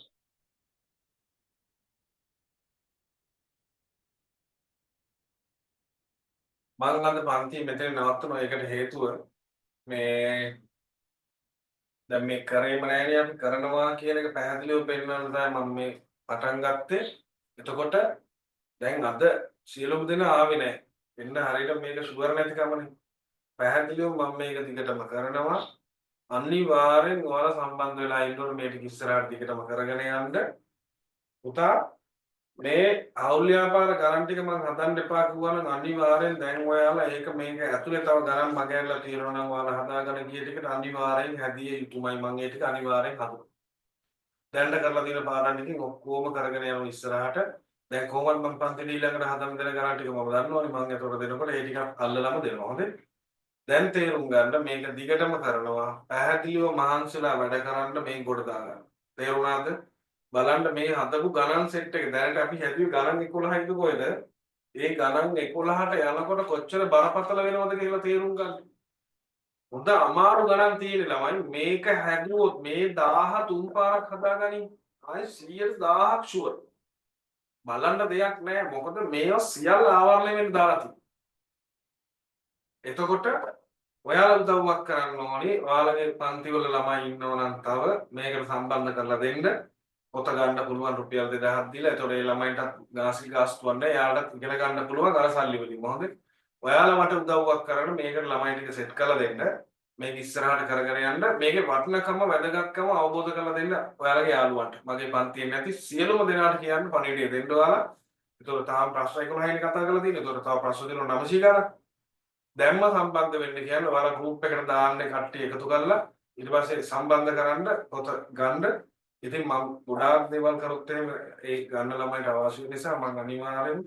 මං අද පන්තිය මෙතන නවත්තනවා. ඒකට හේතුව මේ දැන් මේ කරේම නෑනේ, අපි කරනවා කියන එක පැහැදිලිව පෙන්වන්න තමයි මම මේ පටන් ගත්තේ. එතකොට දැන් අද සියලුම දෙනා ආවේ නෑ. එන්න හරියට මේක ෂුවර් නැතිකමනේ. පැහැදිලිව මම මේක දිගටම කරනවා. අනිවාර්යෙන් ඔයාලා සම්බන්ධ වෙලා ඉන්න ඕනේ මේ ටික ඉස්සරහට දිගටම කරගෙන යන්න. පුතා, මේ අවුල් ව්‍යාපාර ගණන් ටික මං හදන්න එපා කිව්වා නම් අනිවාර්යෙන් දැන් ඔයාලා ඒක මේක ඇතුලේ තව ගණන් මගහැරලා තියෙනවා නම් ඔයාලා හදාගෙන ගිය ටිකට අනිවාර්යෙන් හැදිය යුතුමයි. මං ඒ ටික අනිවාර්යෙන් හදුවා. දැනට කරලා තියෙන පාඩම් ටිකෙන් ඔක්කොම කරගෙන යමු ඉස්සරහට. දැන් කොහොමද මං පන්තිට ඊළඟට හදන්න දෙන ගණන් ටික මම දන්නවනේ. මං ඒතකොට දෙනකොට ඒ ටික අල්ලලම දෙනවා. හොඳේ. දැන් තේරුම් ගන්න මේක දිගටම කරනවා. පැහැදිලිව මහන්සිලා වැඩ කරන්න මේක ගොඩ දාගන්න. තේරුණාද? බලන්න මේ හදපු ගණන් සෙට් එක දැනට අපි හැදුවේ ගණන් 11යිද කොහෙද? ඒ ගණන් 11ට යනකොට කොච්චර බරපතල වෙනවද කියලා තේරුම් ගන්න. හොඳ අමාරු ගණන් තියෙන ළමයි, මේක හැදුවොත් මේ 1000 තුන් පාරක් හදාගනින්. ආයේ 100,000ක් ෂුවර්. බලන්න දෙයක් නෑ. මොකද මේවා සියල්ල ආවරණය වෙන්න දාලා තියෙන්නේ. එතකොට ඔයාලා උදව්වක් කරන්න ඕනේ. ඔයාලගේ පන්තිවල ළමයි ඉන්නවා නම් තව මේකට සම්බන්ධ කරලා දෙන්න. පොත ගන්න පුළුවන් රුපියල් 2000ක් දීලා. එතකොට ඒ ළමයින්ටත් ගාස්තු ගාස්තුවක් නෑ. එයාලටත් ඉගෙන ගන්න පුළුවන් අර සල්ලි වලින්. මොකද ඔයාලා මට උදව්වක් කරන්න මේකට ළමයි ටික සෙට් කරලා දෙන්න. මේක ඉස්සරහට කරගෙන යන්න. මේකේ වටිනකම වැදගත්කම අවබෝධ කරලා දෙන්න ඔයාලගේ යාළුවන්ට. මගේ පන්තියේ නැති සියලුම දෙනාට කියන්න පණිවිඩය දෙන්න ඔයාලා. එතකොට තාම ප්‍රශ්න 11 නේ කතා කරලා තියෙන්නේ. එතකොට තව ප්‍රශ්න තියෙනවා 900 ගණන්. දැම්ම සම්බන්ධ වෙන්න කියන්නේ ඔයාලා ගෲප් එකට දාන්න කට්ටිය එකතු කරලා ඊට පස්සේ සම්බන්ධ කරන්න පොත ගන්න. ඉතින් මම ගොඩාක් දේවල් කරොත් එහෙම ඒ ගන්න ළමයිට අවශ්‍ය වෙන නිසා මම අනිවාර්යෙන්ම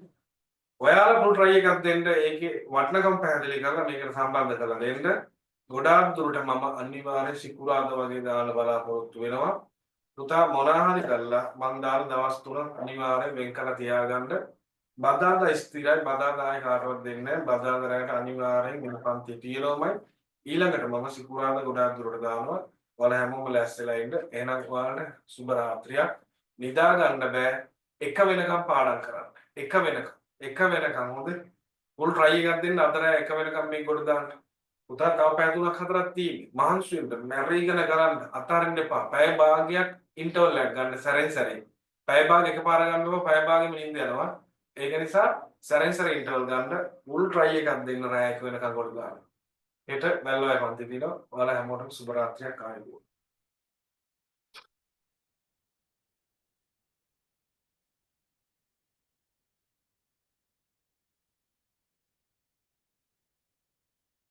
ඔයාලා ෆුල් ට්‍රයි එකක් දෙන්න. ඒකේ වටිනකම පැහැදිලි කරලා මේකට සම්බන්ධ කරලා දෙන්න. ගොඩාක් දුරට මම අනිවාර්යෙන් සිකුරාදා වගේ දාන්න බලාපොරොත්තු වෙනවා. පුතා මොනවා හරි කරලා මං දාන දවස් තුනක් අනිවාර්යෙන් වෙන් කරලා තියාගන්න. බදාදා ස්ථිරයි. බදාදා ආයේ කාටවත් දෙන්නේ නැහැ. බදාදා රැයට අනිවාර්යෙන් වෙන පන්ති තියෙනවමයි. ඊළඟට මම සිකුරාදා ගොඩාක් දුරට දානවා. ඔයාලා හැමෝම ලෑස්තිලා ඉන්න. එහෙනම් ඔයාලට සුබ රාත්‍රියක්. නිදා ගන්න බෑ. එක වෙනකම් පාඩම් කරන්න. එක වෙනකම්. එක වෙනකම් හොඳ. ෆුල් ට්‍රයි එකක් දෙන්න අද රෑ එක වෙනකම් මේක ගොඩ දාන්න. පුතා තව පැය තුනක් හතරක් තියෙන්නේ. මහන්සි වෙන්න. මැරීගෙන කරන්න. අතාරින්න එපා. පැය භාගයක් ඉන්ටර්වල් එකක් ගන්න සැරෙන් සැරේ. පැය භාග එකපාර ගන්නකො පැය භාගෙම නිින්ද යනවා. ඒක නිසා සැරෙන් සැරේ ඉන්ටර්වල් ගන්න. ෆුල් ට්‍රයි එකක් දෙන්න රෑ එක වෙනකම් ගොඩ දාන්න. හෙට වැල්ලවාය පන්ති තියෙනවා. ඔයාලා හැමෝටම සුබ රාත්‍රියක් ආයුබෝවන්.